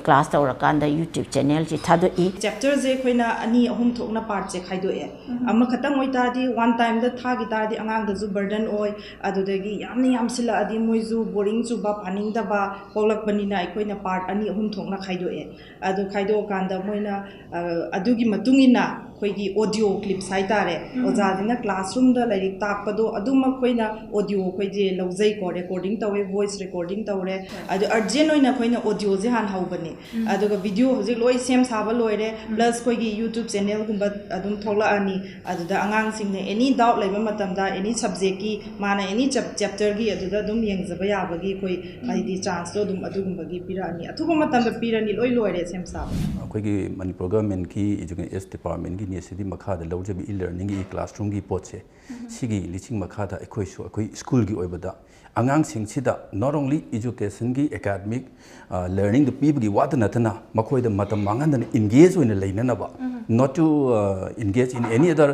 ꯀ꯭ꯂꯥꯁ ꯇꯧꯔꯀꯥꯟꯗ ꯌꯨꯇ꯭ꯌꯨꯕ ꯆꯦꯅꯦꯜꯁꯤ ꯊꯥꯗꯣꯛꯏ꯫ ꯆꯦꯞꯇꯔꯁꯦ ꯑꯩꯈꯣꯏꯅ ꯑꯅꯤ ꯑꯍꯨꯝ ꯊꯣꯛꯅ ꯄꯥꯔꯠꯁꯦ ꯈꯥꯏꯗꯣꯛꯑꯦ꯫ ꯑꯃꯈꯛꯇꯪ ꯑꯣꯏꯇꯥꯔꯗꯤ ꯋꯥꯟ ꯇꯥꯏꯝꯗ ꯊꯥꯈꯤ ꯇꯥꯔꯗꯤ ꯑꯉꯥꯡꯗꯁꯨ ꯕꯔꯗꯟ ꯑꯣꯏ, ꯑꯗꯨꯗꯒꯤ ꯌꯥꯝꯅ ꯌꯥꯝꯁꯤꯜꯂꯛꯑꯗꯤ ꯃꯣꯏꯁꯨ ꯕꯣꯔꯤꯡ ꯆꯨꯕ, ꯄꯥꯅꯤꯡꯗꯕ ꯄꯣꯛꯂꯛꯄꯅꯤꯅ ꯑꯩꯈꯣꯏꯅ ꯄꯥꯔꯠ ꯑꯅꯤ ꯑꯍꯨꯝ ꯊꯣꯛꯅ ꯈꯥꯏꯗꯣꯛꯑꯦ꯫ ꯑꯗꯨ ꯈꯥꯏꯗꯣꯛꯑꯀꯥꯟꯗ ꯃꯣꯏꯅ ꯑ, ꯑꯗꯨꯒꯤ ꯃꯇꯨꯡ ꯏꯟꯅ ꯑꯩꯈꯣꯏꯒꯤ ꯑꯣꯗꯤꯑꯣ ꯀ꯭ꯂꯤꯞꯁ ꯍꯥꯏꯇꯥꯔꯦ, ꯑꯣꯖꯥꯁꯤꯅ ꯀ꯭ꯂꯥꯁꯔꯨꯝꯗ ꯂꯥꯏꯔꯤꯛ ꯇꯥꯛꯄꯗꯣ ꯑꯗꯨꯃꯛ ꯑꯩꯈꯣꯏꯅ ꯑꯣꯗꯤꯑꯣ ꯑꯩꯈꯣꯏꯁꯦ ꯂꯧꯖꯩꯀꯣ, ꯔꯦꯀꯣꯔꯗꯤꯡ ꯇꯧꯋꯦ, ꯚꯣꯏꯁ ꯔꯦꯀꯣꯔꯗꯤꯡ ꯇꯧꯔꯦ꯫ ꯑꯗꯨ ꯑꯔꯖꯦꯟ ꯑꯣꯏꯅ ꯑꯩꯈꯣꯏꯅ ꯑꯣꯗꯤꯑꯣꯁꯦ ꯍꯥꯟꯅ ꯍꯧꯕꯅꯦ꯫ ꯑꯗꯨꯒ ꯚꯤꯗꯤꯑꯣ ꯍꯧꯖꯤꯛ ꯂꯣꯏ ꯁꯦꯝ ꯁꯥꯕ ꯂꯣꯏꯔꯦ, ꯄ꯭ꯂꯁ ꯑꯩꯈꯣꯏꯒꯤ ꯌꯨꯇ꯭ꯌꯨꯕ ꯆꯦꯅꯦꯜꯒꯨꯝꯕ ꯑꯗꯨꯝ ꯊꯣꯛꯂꯛꯑꯅꯤ꯫ ꯑꯗꯨꯗ ꯑꯉꯥꯡꯁꯤꯡꯅ ꯑꯦꯅꯤ ꯗꯥꯎꯠ ꯂꯩꯕ ꯃꯇꯝꯗ, ꯑꯦꯅꯤ ꯁꯕꯖꯦꯛꯀꯤ ꯃꯥꯅ ꯑꯦꯅꯤ ꯆꯦꯞꯇꯔꯒꯤ ꯑꯗꯨꯗ ꯑꯗꯨꯝ ꯌꯦꯡꯖꯕ ꯌꯥꯕꯒꯤ ꯑꯩꯈꯣꯏ ꯍꯥꯏꯗꯤ ꯆꯥꯟꯁꯇꯣ ꯑꯗꯨꯝ ꯑꯗꯨꯒꯨꯝꯕꯒꯤ ꯄꯤꯔꯛꯑꯅꯤ꯫ ꯑꯊꯨꯕ ꯃꯇꯝꯗ ꯄꯤꯔꯅꯤ, ꯂꯣꯏ ꯂꯣꯏꯔꯦ ꯁꯦꯝ ꯁꯥꯕ꯫ ꯑꯩꯈꯣꯏꯒꯤ ꯃꯅꯤꯄꯨꯔ ꯒꯚꯔꯟꯃꯦꯟꯠꯀꯤ ꯏꯖꯨꯀꯦꯁꯟ ꯗꯤꯄꯥꯔꯠꯃꯦꯟꯠꯀꯤ ꯅꯦꯠꯁꯤꯗꯤ ꯃꯈꯥꯗ ꯂꯧꯖꯕ ꯏ ꯂꯔꯅꯤꯡꯒꯤ, ꯏ ꯀ꯭ꯂꯥꯁꯔꯨꯝꯒꯤ ꯄꯣꯠꯁꯦ, ꯁꯤꯒꯤ ꯂꯤꯁꯤꯡ ꯃꯈꯥꯗ ꯑꯩꯈꯣꯏꯁꯨ ꯑꯩꯈꯣꯏ ꯁ꯭ꯀꯨꯜꯒꯤ ꯑꯣꯏꯕꯗ ꯑꯉꯥꯡꯁꯤꯡꯁꯤꯗ not only educationꯒꯤ academic learningꯗꯨ ꯄꯤꯕꯒꯤ ꯋꯥꯗ ꯅꯠꯇꯅ ꯃꯈꯣꯏꯗ ꯃꯇꯝ ꯃꯥꯡꯍꯟꯗꯅ engage ꯑꯣꯏꯅ ꯂꯩꯅꯅꯕ, not to engage in any other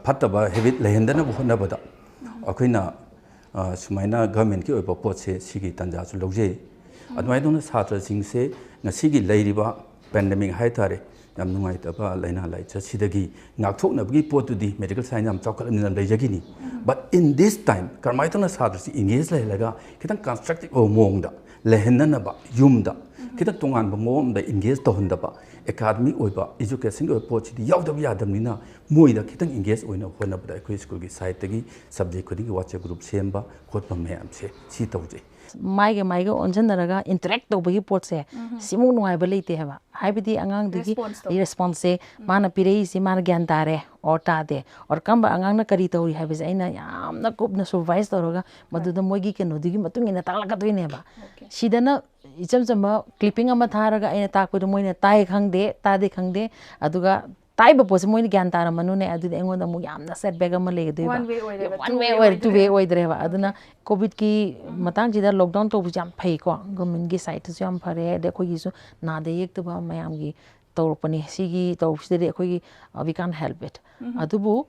ꯐꯠꯇꯕ habit ꯂꯩꯍꯟꯗꯅꯕ ꯍꯣꯠꯅꯕꯗ ꯑꯩꯈꯣꯏꯅ ꯁꯨꯃꯥꯏꯅ ꯒꯚꯔꯟꯃꯦꯟꯠꯀꯤ ꯑꯣꯏꯕ ꯄꯣꯠꯁꯦ ꯁꯤꯒꯤ ꯇꯥꯟꯖꯥꯁꯨ ꯂꯧꯖꯩ꯫ ꯑꯗꯨꯃꯥꯏꯅ ꯇꯧꯅ ꯁꯥꯇ꯭ꯔꯁꯤꯡꯁꯦ ꯉꯁꯤꯒꯤ ꯂꯩꯔꯤꯕ ꯄꯦꯟꯗꯦꯃꯤꯛ ꯍꯥꯏꯇꯥꯔꯦ, ꯌꯥꯝ ꯅꯨꯡꯉꯥꯏꯇꯕ ꯂꯥꯏꯅꯥ ꯂꯥꯏꯆꯠꯁꯤꯗꯒꯤ ꯉꯥꯛꯊꯣꯛꯅꯕꯒꯤ ꯄꯣꯠꯇꯨꯗꯤ ꯃꯦꯗꯤꯀꯦꯜ ꯁꯥꯏꯟꯁ ꯌꯥꯝ ꯆꯥꯎꯈꯠꯂꯕꯅꯤꯅ ꯂꯩꯖꯈꯤꯅꯤ꯫ But in this time ꯀꯔꯝꯍꯥꯏꯅ ꯇꯧꯅ ꯁꯥꯇ꯭ꯔꯁꯤ engage ꯂꯩꯍꯜꯂꯒ ꯈꯤꯇꯪ constructive ꯑꯣꯏꯕ ꯃꯑꯣꯡꯗ ꯂꯩꯍꯟꯅꯅꯕ, ꯌꯨꯝꯗ ꯈꯤꯇꯪ ꯇꯣꯉꯥꯟꯕ ꯃꯑꯣꯡ ꯑꯃꯗ engage ꯇꯧꯍꯟꯗꯕ, academic ꯑꯣꯏꯕ educationꯒꯤ ꯑꯣꯏꯕ ꯄꯣꯠꯁꯤꯗꯤ ꯌꯥꯎꯗꯕ ꯌꯥꯗꯕꯅꯤꯅ ꯃꯣꯏꯗ ꯈꯤꯇꯪ engage ꯑꯣꯏꯅ ꯍꯣꯠꯅꯕꯗ ꯑꯩꯈꯣꯏ ꯁ꯭ꯀꯨꯜꯒꯤ ꯁꯥꯏꯠꯇꯒꯤ subject ꯈꯨꯗꯤꯡꯒꯤ WhatsApp group ꯁꯦꯝꯕ ꯈꯣꯠꯄ ꯃꯌꯥꯝꯁꯦ ꯁꯤ ꯇꯧꯖꯩ꯫ ꯃꯥꯏꯒ ꯃꯥꯏꯒ ꯑꯣꯟꯁꯤꯟꯅꯔꯒ interact ꯇꯧꯕꯒꯤ ꯄꯣꯠꯁꯦ, ꯁꯤꯃꯨꯛ ꯅꯨꯡꯉꯥꯏꯕ ꯂꯩꯇꯦ ꯍꯥꯏꯕ꯫ ꯍꯥꯏꯕꯗꯤ ꯑꯉꯥꯡꯗꯨꯒꯤ Response ꯇꯣ꯫ Response ꯁꯦ, ꯃꯥꯅ ꯄꯤꯔꯛꯏꯁꯤ ꯃꯥꯅ ꯒ꯭ꯌꯥꯟ ꯇꯥꯔꯦ or ꯇꯥꯗꯦ, or ꯀꯔꯝꯕ ꯑꯉꯥꯡꯅ ꯀꯔꯤ ꯇꯧꯔꯤ ꯍꯥꯏꯕꯁꯦ ꯑꯩꯅ ꯌꯥꯝꯅ ꯀꯨꯞꯅ supervise ꯇꯧꯔꯒ ꯃꯗꯨꯗ ꯃꯣꯏꯒꯤ ꯀꯩꯅꯣꯗꯨꯒꯤ ꯃꯇꯨꯡ ꯏꯟꯅ ꯇꯥꯛꯂꯛꯀꯗꯣꯏꯅꯦꯕ꯫ Okay. ꯁꯤꯗꯅ ꯏꯆꯝ ꯆꯝꯕ clipping ꯑꯃ ꯊꯥꯔꯒ ꯑꯩꯅ ꯇꯥꯛꯄꯗꯣ ꯃꯣꯏꯅ ꯇꯥꯏ ꯈꯪꯗꯦ, ꯇꯥꯗꯦ ꯈꯪꯗꯦ, ꯑꯗꯨꯒ ꯇꯥꯛꯏꯕ ꯄꯣꯠꯁꯦ ꯃꯣꯏꯅ ꯒ꯭ꯌꯥꯟ ꯇꯥꯔꯝꯃꯅꯨꯅꯦ, ꯑꯗꯨꯗꯤ ꯑꯩꯉꯣꯟꯗ ꯑꯃꯨꯛ ꯌꯥꯝꯅ setback ꯑꯃ ꯂꯩꯒꯗꯣꯏꯕ꯫ One way ꯑꯣꯏꯔꯦꯕ, One two way way ꯑꯣꯏꯔꯦ, two way ꯑꯣꯏꯗ꯭ꯔꯦ꯫ ꯑꯣꯏꯗ꯭ꯔꯦꯕ꯫ ꯑꯗꯨꯅ COVID ꯀꯤ ꯃꯇꯥꯡꯁꯤꯗ lockdown ꯇꯧꯕꯁꯦ ꯌꯥꯝ ꯐꯩꯀꯣ, government ꯀꯤ side ꯇꯁꯨ ꯌꯥꯝ ꯐꯔꯦ, ꯑꯗꯩ ꯑꯩꯈꯣꯏꯒꯤꯁꯨ ꯅꯥꯗ ꯌꯦꯛꯇꯕ ꯃꯌꯥꯝꯒꯤ ꯇꯧꯔꯛꯄꯅꯤ꯫ ꯁꯤꯒꯤ ꯇꯧꯔꯛꯄꯁꯤꯗꯗꯤ ꯑꯩꯈꯣꯏꯒꯤ, uh, we can't help it꯫ ꯑꯗꯨꯕꯨ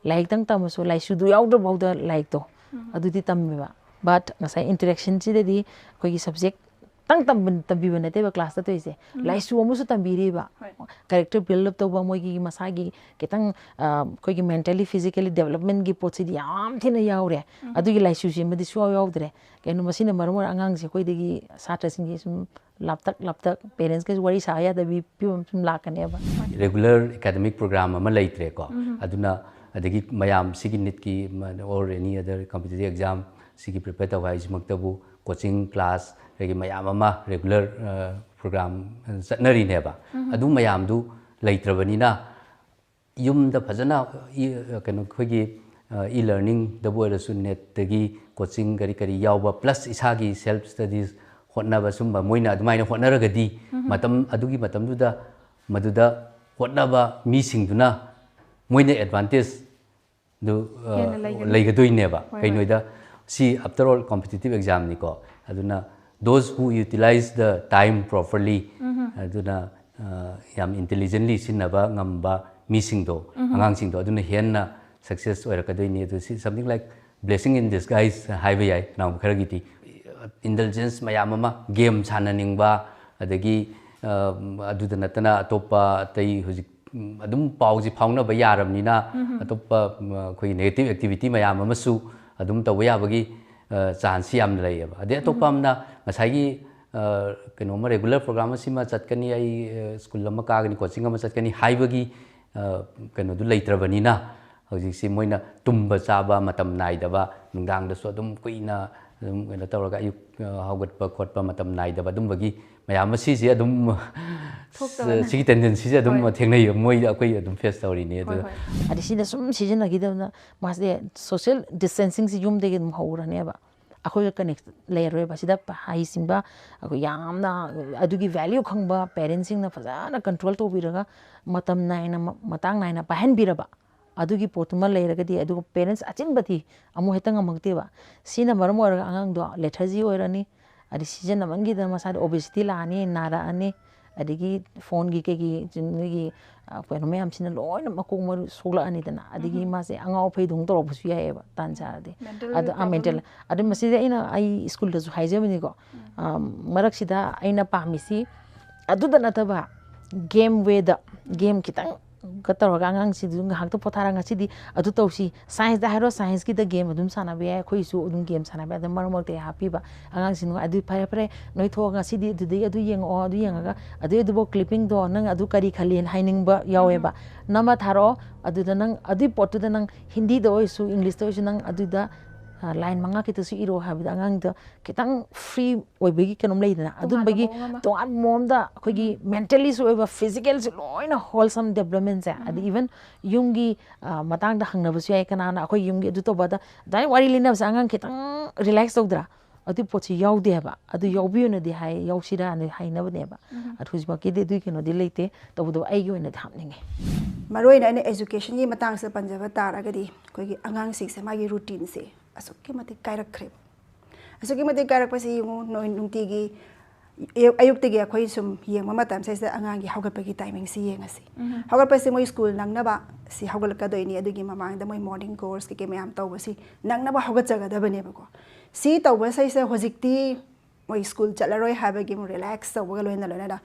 ꯂꯥꯏꯔꯤꯛꯇꯪ ꯇꯝꯃꯁꯨ ꯂꯥꯏꯁꯨꯗꯨ ꯌꯥꯎꯗ꯭ꯔꯐꯥꯎꯗ ꯂꯥꯏꯔꯤꯛꯇꯣ ꯑꯗꯨꯗꯤ ꯇꯝꯃꯦꯕ꯫ But ꯉꯁꯥꯏ interaction ꯁꯤꯗꯗꯤ ꯑꯩꯈꯣꯏꯒꯤ subject ꯇꯪ ꯇꯝꯕ-, ꯇꯝꯕꯤꯕ ꯅꯠꯇꯦꯕ class ꯇ ꯇꯧꯔꯤꯁꯦ꯫ ꯂꯥꯏꯁꯨ ꯑꯃꯁꯨ ꯇꯝꯕꯤꯔꯤꯕ꯫ ꯍꯣꯏ꯫ Character build up ꯇꯧꯕ, ꯃꯣꯏꯒꯤ ꯃꯁꯥꯒꯤ ꯈꯤꯇꯪ, ꯑ, ꯑꯩꯈꯣꯏꯒꯤ mentally, physically development ꯀꯤ ꯄꯣꯠꯁꯤꯗꯤ ꯌꯥꯝ ꯊꯤꯅ ꯌꯥꯎꯔꯦ꯫ ꯑꯗꯨꯒꯤ ꯂꯥꯏꯁꯨꯁꯤꯃꯗꯤ ꯁꯨꯡꯌꯥꯎ ꯌꯥꯎꯗ꯭ꯔꯦ꯫ ꯀꯩꯅꯣ, ꯃꯁꯤꯅ ꯃꯔꯝ ꯑꯣꯏꯔꯒ ꯑꯉꯥꯡꯁꯦ ꯑꯩꯈꯣꯏꯗꯒꯤ, ꯁꯥꯇ꯭ꯔꯁꯤꯡꯁꯤ ꯁꯨꯝ ꯂꯥꯞꯇꯛ ꯂꯥꯞꯇꯛ, parents ꯀꯁꯨ ꯋꯥꯔꯤ ꯁꯥ ꯌꯥꯗꯕꯤ ꯐꯤꯕꯝ ꯁꯨꯝ ꯂꯥꯛꯀꯅꯦꯕ꯫ Regular academic program ꯑꯃ ꯂꯩꯇ꯭ꯔꯦꯀꯣ꯫ ꯑꯗꯨꯅ ꯑꯗꯒꯤ ꯃꯌꯥꯝ ꯁꯤꯒꯤ NEET ꯀꯤ ꯃ-, or any other competitive exam ꯁꯤꯒꯤ prepare ꯇꯧꯕ ꯍꯥꯏꯁꯤꯃꯛꯇꯕꯨ coaching class ꯑꯗꯒꯤ ꯃꯌꯥꯝ ꯑꯃ regular, ꯑ, program ꯆꯠꯅꯔꯤꯅꯦꯕ꯫ ꯑꯗꯨ ꯃꯌꯥꯝꯗꯨ ꯂꯩꯇ꯭ꯔꯕꯅꯤꯅ ꯌꯨꯝꯗ ꯐꯖꯅ ꯏ-, ꯀꯩꯅꯣ ꯑꯩꯈꯣꯏꯒꯤ, ꯑ, e-learning ꯗꯕꯨ ꯑꯣꯏꯔꯁꯨ NEET ꯇꯒꯤ coaching ꯀꯔꯤ ꯀꯔꯤ ꯌꯥꯎꯕ plus ꯏꯁꯥꯒꯤ self studies ꯍꯣꯠꯅꯕ ꯁꯨꯝꯕ ꯃꯣꯏꯅ ꯑꯗꯨꯃꯥꯏꯅ ꯍꯣꯠꯅꯔꯒꯗꯤ ꯃꯇꯝ ꯑꯗꯨꯒꯤ ꯃꯇꯝꯗꯨꯗ ꯃꯗꯨꯗ ꯍꯣꯠꯅꯕ ꯃꯤꯁꯤꯡꯗꯨꯅ ꯃꯣꯏꯅ advantage ꯑꯗꯨ, ꯑ, ꯍꯦꯟꯅ ꯂꯩꯒꯅꯤ꯫ ꯂꯩꯒꯗꯣꯏꯅꯦꯕ꯫ ꯍꯣꯏ, ꯍꯣꯏ꯫ ꯀꯩꯅꯣꯗ ꯁꯤ after all competitive exam ꯅꯤꯀꯣ꯫ ꯑꯗꯨꯅ those who utilize the time properly, ꯑꯗꯨꯅ, ꯑ, ꯌꯥꯝ intelligently ꯁꯤꯖꯤꯟꯅꯕ ꯉꯝꯕ ꯃꯤꯁꯤꯡꯗꯣ, ꯑꯉꯥꯡꯁꯤꯡꯗꯣ, ꯑꯗꯨꯅ ꯍꯦꯟꯅ success ꯑꯣꯏꯔꯛꯀꯗꯣꯏꯅꯤ꯫ ꯑꯗꯨ ꯁꯤ something like blessing in disguise ꯍꯥꯏꯕ ꯌꯥꯏ ꯀꯅꯥꯒꯨꯝꯕ ꯈꯔꯒꯤꯗꯤ꯫ Indulgence ꯃꯌꯥꯝ ꯑꯃ, game ꯁꯥꯟꯅꯅꯤꯡꯕ, ꯑꯗꯒꯤ, ꯑ, ꯑꯗꯨꯗ ꯅꯠꯇꯅ ꯑꯇꯣꯞꯄ ꯑꯇꯩ ꯍꯧꯖꯤꯛ ꯎꯝ, ꯑꯗꯨꯝ ꯄꯥꯎꯁꯤ ꯐꯥꯎꯅꯕ ꯌꯥꯔꯕꯅꯤꯅ ꯑꯇꯣꯞꯄ, ꯎꯝ, ꯑꯩꯈꯣꯏꯒꯤ negative activity ꯃꯌꯥꯝ ꯑꯃꯁꯨ ꯑꯗꯨꯝ ꯇꯧꯕ ꯌꯥꯕꯒꯤ, ꯑ, chance ꯁꯤ ꯌꯥꯝꯅ ꯂꯩꯌꯦꯕ꯫ ꯑꯗꯩ ꯑꯇꯣꯞꯄ ꯑꯃꯅ ꯉꯁꯥꯏꯒꯤ, ꯑ, ꯀꯩꯅꯣꯝꯃ regular program ꯑꯁꯤꯃ ꯆꯠꯀꯅꯤ, ꯑꯩ, ꯑ, school ꯑꯃ ꯀꯥꯒꯅꯤ, coaching ꯑꯃ ꯆꯠꯀꯅꯤ ꯍꯥꯏꯕꯒꯤ, ꯑ, ꯀꯩꯅꯣꯗꯨ ꯂꯩꯇ꯭ꯔꯕꯅꯤꯅ ꯍꯧꯖꯤꯛꯁꯤ ꯃꯣꯏꯅ ꯇꯨꯝꯕ ꯆꯥꯕ ꯃꯇꯝ ꯅꯥꯏꯗꯕ, ꯅꯨꯡꯗꯥꯡꯗꯁꯨ ꯑꯗꯨꯝ ꯀꯨꯏꯅ ꯑꯗꯨꯝ ꯀꯩꯅꯣ ꯇꯧꯔꯒ ꯑꯌꯨꯛ, ꯑ, ꯍꯧꯒꯠꯄ ꯈꯣꯠꯄ ꯃꯇꯝ ꯅꯥꯏꯗꯕ, ꯑꯗꯨꯝꯕꯒꯤ ꯃꯌꯥꯝ ꯑꯃ ꯁꯤꯁꯦ ꯑꯗꯨꯝ ꯊꯣꯛꯇꯕꯅ꯫ ꯁꯤꯒꯤ tendencyꯁꯦ ꯑꯗꯨꯝ ꯍꯣꯏ꯫ ꯊꯦꯡꯅꯩꯌꯦ, ꯃꯣꯏꯗ ꯑꯩꯈꯣꯏ ꯑꯗꯨꯝ face ꯇꯧꯔꯤꯅꯤ꯫ ꯍꯣꯏ, ꯑꯗꯨ ꯍꯣꯏ꯫ ꯑꯗ ꯁꯤꯅ ꯁꯨꯝ ꯁꯤꯖꯤꯟꯅꯈꯤꯗꯕꯅ ꯃꯥꯁꯦ social distancingꯁꯤ ꯌꯨꯝꯗꯒꯤ ꯑꯗꯨꯝ ꯍꯧꯔꯅꯦꯕ꯫ ꯑꯩꯈꯣꯏꯒ connect ꯂꯩꯔꯔꯣꯏꯕ꯫ ꯁꯤꯗ ꯍꯩꯁꯤꯡꯕ, ꯑꯩꯈꯣꯏ ꯌꯥꯝꯅ ꯑꯗꯨꯒꯤ value ꯈꯪꯕ parentsꯁꯤꯡꯅ ꯐꯖꯅ control ꯇꯧꯕꯤꯔꯒ ꯃꯇꯝ ꯅꯥꯏꯅ, ꯃ-, ꯃꯇꯥꯡ ꯅꯥꯏꯅ ꯄꯥꯏꯍꯟꯕꯤꯔꯕ, ꯑꯗꯨꯒꯤ ꯄꯣꯠꯇꯨꯃ ꯂꯩꯔꯒꯗꯤ, ꯑꯗꯨꯒ parents ꯑꯆꯤꯟꯕꯗꯤ ꯑꯃꯨꯛ ꯍꯦꯛꯇ ꯉꯝꯃꯛꯇꯦꯕ꯫ ꯁꯤꯅ ꯃꯔꯝ ꯑꯣꯏꯔꯒ ꯑꯉꯥꯡꯗꯣ lethargy ꯑꯣꯏꯔꯅꯤ, ꯑꯗꯩ ꯁꯤꯖꯤꯟꯅꯃꯟꯈꯤꯗꯅ ꯃꯁꯥꯗ obesity ꯂꯥꯛꯑꯅꯤ, ꯅꯥꯔꯛꯑꯅꯤ, ꯑꯗꯒꯤ phoneꯒꯤ ꯀꯩꯒꯤ ꯅꯣꯏꯒꯤ, ꯑ, ꯀꯩꯅꯣ ꯃꯌꯥꯝꯁꯤꯅ ꯂꯣꯏꯅ ꯃꯀꯣꯛ ꯃꯔꯨ ꯁꯣꯛꯂꯛꯑꯅꯤꯗꯅ, ꯑꯗꯒꯤ ꯎꯝ꯫ ꯃꯥꯁꯦ ꯑꯉꯥꯎ ꯑꯐꯩꯗꯧꯅ ꯇꯧꯔꯛꯄꯁꯨ ꯌꯥꯏꯌꯦꯕ ꯇꯥꯟ ꯆꯥꯔꯗꯤ꯫ Mental ꯑꯗꯣ, ꯑ, problem꯫ mental꯫ ꯑꯗꯨ ꯃꯁꯤꯗ ꯑꯩꯅ ꯑꯩ schoolꯗꯁꯨ ꯍꯥꯏꯖꯕꯅꯤꯀꯣ, ꯑ, ꯃꯔꯛꯁꯤꯗ ꯑꯩꯅ ꯄꯥꯝꯃꯤꯁꯤ ꯑꯗꯨꯗ ꯅꯠꯇꯕ game wayꯗ, game ꯈꯤꯇꯪꯒ ꯇꯧꯔꯒ ꯑꯉꯥꯡꯁꯤꯡꯗꯨ ꯉꯥꯏꯍꯥꯛꯇ ꯄꯣꯊꯥꯔꯒ ꯉꯁꯤꯗꯤ ꯑꯗꯨ ꯇꯧꯁꯤ, scienceꯇ ꯍꯥꯏꯔꯣ, scienceꯀꯤꯗ game ꯑꯗꯨꯝ ꯁꯥꯟꯅꯕ ꯌꯥꯏ, ꯑꯩꯈꯣꯏꯁꯨ ꯑꯗꯨꯝ game ꯁꯥꯟꯅꯕ ꯌꯥꯏ꯫ ꯑꯗꯨꯝ ꯃꯔꯛ ꯃꯔꯛꯇ ꯍꯦꯛ ꯍꯥꯞꯄꯤꯕ ꯑꯉꯥꯡꯁꯤꯡ, "ꯑꯗꯨ ꯐꯔꯦ ꯐꯔꯦ, ꯅꯣꯏ ꯊꯣꯛꯑꯒ ꯉꯁꯤꯗꯤ ꯑꯗꯨꯗꯒꯤ ꯑꯗꯨ ꯌꯦꯡꯉꯛꯑꯣ, ꯑꯗꯨ ꯌꯦꯡꯉꯒ ꯑꯗꯨꯏ ꯑꯗꯨꯕꯨ clippingꯗꯣ ꯅꯪ ꯑꯗꯨ ꯀꯔꯤ ꯈꯜꯂꯤꯅ ꯍꯥꯏꯅꯤꯡꯕ ꯌꯥꯎꯋꯦꯕ, ꯅꯝꯃ ꯊꯥꯔꯛꯑꯣ, ꯑꯗꯨꯗ ꯅꯪ ꯑꯗꯨꯏ ꯄꯣꯠꯇꯨꯗ ꯅꯪ ꯍꯤꯟꯗꯤꯗ ꯑꯣꯏꯔꯁꯨ Englishꯇ ꯑꯣꯏꯔꯁꯨ ꯅꯪ ꯑꯗꯨꯗ, ꯑ, line ꯃꯉꯥ ꯈꯤꯇꯁꯨ ꯏꯔꯣ" ꯍꯥꯏꯕꯗ ꯑꯉꯥꯡꯗ ꯈꯤꯇꯪ free ꯑꯣꯏꯕꯒꯤ ꯀꯩꯅꯣꯝ ꯂꯩꯗꯅ, ꯇꯣꯉꯥꯟꯕ ꯑꯗꯨꯝꯕꯒꯤ ꯃꯑꯣꯡ ꯑꯃ꯫ ꯇꯣꯉꯥꯟꯕ ꯃꯑꯣꯡꯗ ꯑꯩꯈꯣꯏꯒꯤ mentallyꯁꯨ ꯑꯣꯏꯕ, physicalꯁꯨ ꯂꯣꯏꯅ wholesome developmentꯁꯦ꯫ ꯑꯗ even ꯌꯨꯝꯒꯤ, ꯑ, ꯃꯇꯥꯡꯗ ꯍꯪꯅꯕꯁꯨ ꯌꯥꯏ, ꯀꯅꯥꯅ ꯑꯩꯈꯣꯏ ꯌꯨꯝꯒꯤ ꯑꯗꯨ ꯇꯧꯕꯗ ꯑꯗꯨꯃꯥꯏꯅ ꯋꯥꯔꯤ ꯂꯤꯅꯕꯁꯦ ꯑꯉꯥꯡ ꯈꯤꯇꯪ relax ꯇꯧꯗ꯭ꯔꯥ? ꯑꯗꯨ ꯄꯣꯠꯁꯤ ꯌꯥꯎꯗꯦ ꯍꯥꯏꯕ꯫ ꯑꯗꯨ ꯌꯥꯎꯕꯤꯌꯨꯅꯗꯤ ꯍꯥꯏ, ꯌꯥꯎꯁꯤꯔꯥꯅ ꯍꯥꯏꯅꯕꯅꯦꯕ꯫ ꯑꯗꯨ ꯍꯧꯖꯤꯛꯃꯛꯀꯤꯗꯤ ꯑꯗꯨꯒꯤ ꯀꯩꯅꯣꯗꯤ ꯂꯩꯇꯦ꯫ ꯇꯧꯕꯇꯕꯨ ꯑꯩꯒꯤ ꯑꯣꯏꯅꯗꯤ ꯍꯥꯞꯅꯤꯡꯉꯦ꯫ ꯃꯔꯨ ꯑꯣꯏꯅ ꯑꯩꯅ educationꯒꯤ ꯃꯇꯥꯡꯁꯤꯗ ꯄꯟꯖꯕ ꯇꯥꯔꯒꯗꯤ, ꯑꯩꯈꯣꯏꯒꯤ ꯑꯉꯥꯡꯁꯤꯡꯁꯦ ꯃꯥꯒꯤ routineꯁꯦ ꯑꯁꯨꯛꯀꯤ ꯃꯇꯤꯛ ꯀꯥꯏꯔꯛꯈ꯭ꯔꯦꯕ꯫ ꯑꯁꯨꯛꯀꯤ ꯃꯇꯤꯛ ꯀꯥꯏꯔꯛꯄꯁꯤ ꯌꯦꯡꯉꯨ, ꯅꯣꯏ ꯅꯨꯡꯇꯤꯒꯤ ꯑꯌꯨꯛ, ꯑꯌꯨꯛꯇꯒꯤ ꯑꯩꯈꯣꯏ ꯁꯨꯝ ꯌꯦꯡꯕ ꯃꯇꯝꯁꯤꯗꯩꯁꯤꯗ ꯑꯉꯥꯡꯒꯤ ꯍꯧꯒꯠꯄꯒꯤ timingꯁꯤ ꯌꯦꯡꯉꯁꯤ꯫ ꯍꯧꯒꯠꯄꯁꯤ ꯃꯣꯏ school ꯅꯪꯅꯕ ꯁꯤ ꯍꯧꯒꯠꯂꯛꯀꯗꯣꯏꯅꯤ, ꯑꯗꯨꯒꯤ ꯃꯃꯥꯡꯗ ꯃꯣꯏ morning course ꯀꯩꯀꯩ ꯃꯌꯥꯝ ꯇꯧꯕꯁꯤ ꯅꯪꯅꯕ ꯍꯧꯒꯠꯆꯒꯗꯕꯅꯦꯕꯀꯣ꯫ ꯁꯤ ꯇꯧꯕꯁꯤꯗꯩꯁꯤꯗ ꯍꯧꯖꯤꯛꯇꯤ ꯃꯣꯏ school ꯆꯠꯂꯔꯣꯏ ꯍꯥꯏꯕꯒꯤ ꯑꯃꯨꯛ relax ꯇꯧꯕꯒ ꯂꯣꯏꯅ ꯂꯣꯏꯅꯅ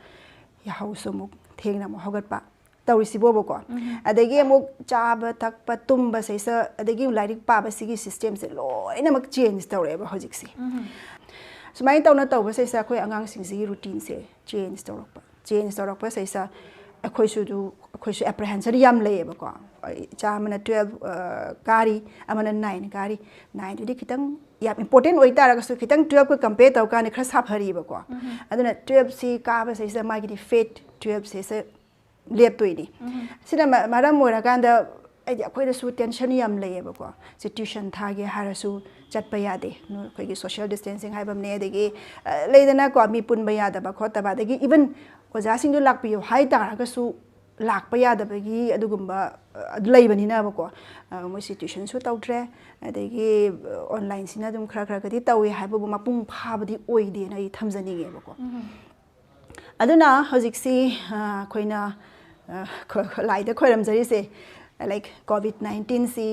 ꯌꯥꯍꯧꯁꯨ ꯑꯃꯨꯛ ꯊꯦꯡꯅ ꯑꯃꯨꯛ ꯍꯧꯒꯠꯄ ꯇꯧꯔꯤꯁꯤꯕꯣꯕꯀꯣ꯫ ꯑꯗꯒꯤ ꯑꯃꯨꯛ ꯆꯥꯕ ꯊꯛꯄ ꯇꯨꯝꯕ ꯁꯩꯁ, ꯑꯗꯒꯤ ꯂꯥꯏꯔꯤꯛ ꯄꯥꯕ, ꯁꯤꯒꯤ systemꯁꯦ ꯂꯣꯏꯅꯃꯛ change ꯇꯧꯔꯛꯑꯦꯕ ꯍꯧꯖꯤꯛꯁꯦ꯫ ꯁꯨꯃꯥꯏꯅ ꯇꯧꯅ ꯇꯧꯕ ꯁꯩꯁ ꯑꯩꯈꯣꯏ ꯑꯉꯥꯡꯁꯤꯡꯁꯤꯒꯤ routineꯁꯦ change ꯇꯧꯔꯛꯄ꯫ Change ꯇꯧꯔꯛꯄ ꯁꯩꯁ ꯑꯩꯈꯣꯏꯁꯨ ꯑꯗꯨ, ꯑꯩꯈꯣꯏꯁꯨ apprehension ꯌꯥꯝ ꯂꯩꯌꯦꯕꯀꯣ꯫ ꯑꯩ ꯏꯆꯥ ꯑꯃꯅ twelve, ꯑ, ꯀꯥꯔꯤ, ꯑꯃꯅ nine ꯀꯥꯔꯤ꯫ Nineꯗꯨꯗꯤ ꯈꯤꯇꯪ ꯌꯥꯝ ꯏꯝꯄꯣꯔꯇꯦꯟ ꯑꯣꯏꯇꯥꯔꯒꯁꯨ ꯈꯤꯇꯪ ꯇꯨꯌꯦꯜꯞꯀ ꯀꯝꯄꯦꯌꯔ ꯇꯧꯔꯀꯥꯟꯗ ꯈꯔ ꯁꯥꯐꯔꯤꯕꯀꯣ꯫ ꯑꯗꯨꯅ ꯇꯨꯌꯦꯜꯞꯁꯤ ꯀꯥꯕꯁꯤꯗꯩꯁꯤꯗ ꯃꯥꯒꯤꯗꯤ ꯐꯦꯠ ꯇꯨꯌꯦꯜꯞꯁꯤꯁꯦ ꯂꯦꯞꯇꯣꯏꯅꯤ꯫ ꯁꯤꯅ ꯃ- ꯃꯔꯝ ꯑꯣꯏꯔꯀꯥꯟꯗ ꯍꯥꯏꯗꯤ ꯑꯩꯈꯣꯏꯗꯁꯨ ꯇꯦꯟꯁꯟ ꯌꯥꯝ ꯂꯩꯌꯦꯕꯀꯣ꯫ ꯁꯤ ꯇ꯭ꯌꯨꯁꯟ ꯊꯥꯒꯦ ꯍꯥꯏꯔꯁꯨ ꯆꯠꯄ ꯌꯥꯗꯦ꯫ ꯅꯣ- ꯑꯩꯈꯣꯏꯒꯤ ꯁꯣꯁꯤꯌꯦꯜ ꯗꯤꯁꯇꯦꯟꯁꯤꯡ ꯍꯥꯏꯕ ꯑꯃꯅꯦ, ꯑꯗꯒꯤ ꯑ, ꯂꯩꯗꯅꯀꯣ, ꯃꯤ ꯄꯨꯟꯕ ꯌꯥꯗꯕ ꯈꯣꯠꯇꯕ, ꯑꯗꯒꯤ ꯏꯚꯟ ꯑꯣꯖꯥꯁꯤꯡꯗꯣ ꯂꯥꯛꯄꯤꯌꯨ ꯍꯥꯏ ꯇꯥꯔꯒꯁꯨ ꯂꯥꯛꯄ ꯌꯥꯗꯕꯒꯤ ꯑꯗꯨꯒꯨꯝꯕ ꯑ, ꯂꯩꯕꯅꯤꯅꯕꯀꯣ꯫ ꯑ, ꯃꯣꯏꯁꯤ ꯇ꯭ꯌꯨꯁꯟꯁꯨ ꯇꯧꯗ꯭ꯔꯦ, ꯑꯗꯒꯤ ꯑꯣꯟꯂꯥꯏꯟꯁꯤꯅ ꯑꯗꯨꯝ ꯈꯔ ꯈꯔꯒꯗꯤ ꯇꯧꯏ ꯍꯥꯏꯕꯕꯨ ꯃꯄꯨꯡ ꯐꯥꯕꯗꯤ ꯑꯣꯏꯗꯦꯅ ꯑꯩ ꯊꯝꯖꯅꯤꯡꯉꯦꯕꯀꯣ꯫ ꯑꯗꯨꯅ ꯍꯧꯖꯤꯛꯁꯤ ꯑ, ꯑꯩꯈꯣꯏꯅ ꯑ, ꯈꯣ- ꯈꯣ- ꯂꯥꯏꯗ ꯈꯣꯏꯔꯝꯖꯔꯤꯁꯦ, ꯂꯥꯏꯛ ꯀꯣꯚꯤꯗ ꯅꯥꯏꯟꯇꯤꯟꯁꯤ,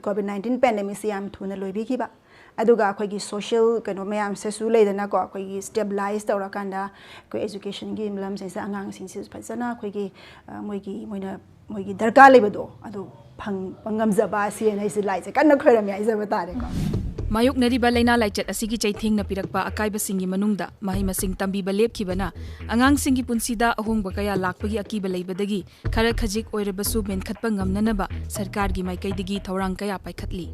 ꯀꯣꯚꯤꯗ ꯅꯥꯏꯟꯇꯤꯟ ꯄꯦꯟꯗꯦꯃꯤꯛꯁꯤ ꯌꯥꯝ ꯊꯨꯅ ꯂꯣꯏꯕꯤꯈꯤꯕ, ꯑꯗꯨꯒ ꯑꯩꯈꯣꯏꯒꯤ ꯁꯣꯁꯤꯌꯦꯜ ꯀꯩꯅꯣ ꯃꯌꯥꯝꯁꯤꯁꯨ ꯂꯩꯗꯅꯀꯣ, ꯑꯩꯈꯣꯏꯒꯤ ꯁ꯭ꯇꯦꯕꯤꯂꯥꯏꯁ ꯇꯧꯔꯀꯥꯟꯗ ꯑꯩꯈꯣꯏ ꯑꯦꯖꯨꯀꯦꯁꯟꯒꯤ ꯂꯝꯁꯤꯡꯁꯤꯗ ꯑꯉꯥꯡꯁꯤꯡꯁꯤꯁꯨ ꯐꯖꯅ ꯑꯩꯈꯣꯏꯒꯤ ꯑ, ꯃꯣꯏꯒꯤ ꯃꯣꯏꯅ ꯃꯣꯏꯒꯤ ꯗꯔꯀꯥꯔ ꯂꯩꯕꯗꯣ ꯑꯗꯨ ꯐꯪꯕ ꯉꯝꯖꯕ ꯑꯁꯤꯅ ꯑꯩꯁꯦ ꯂꯥꯏꯁꯦ ꯀꯟꯅ ꯈꯣꯏꯔꯝꯃꯤ ꯍꯥꯏꯖꯕ ꯇꯥꯔꯦꯀꯣ꯫ ꯃꯥꯌꯣꯛꯅꯔꯤꯕ ꯂꯥꯏꯅꯥ ꯂꯥꯏꯆꯠ ꯑꯁꯤꯒꯤ ꯆꯩꯊꯦꯡꯅ ꯄꯤꯔꯛꯄ ꯑꯀꯥꯏꯕꯁꯤꯡꯒꯤ ꯃꯅꯨꯡꯗ ꯃꯍꯩ ꯃꯁꯤꯡ ꯇꯝꯕꯤꯕ ꯂꯦꯞꯈꯤꯕꯅ ꯑꯉꯥꯡꯁꯤꯡꯒꯤ ꯄꯨꯟꯁꯤꯗ ꯑꯍꯣꯡꯕ ꯀꯌꯥ ꯂꯥꯛꯄꯒꯤ ꯑꯀꯤꯕ ꯂꯩꯕꯗꯒꯤ ꯈꯔ ꯈꯖꯤꯛ ꯑꯣꯏꯔꯕꯁꯨ ꯃꯦꯟꯈꯠꯄ ꯉꯝꯅꯅꯕ ꯁꯔꯀꯥꯔꯒꯤ ꯃꯥꯏꯀꯩꯗꯒꯤ ꯊꯧꯔꯥꯡ ꯀꯌꯥ ꯄꯥꯏꯈꯠꯂꯤ꯫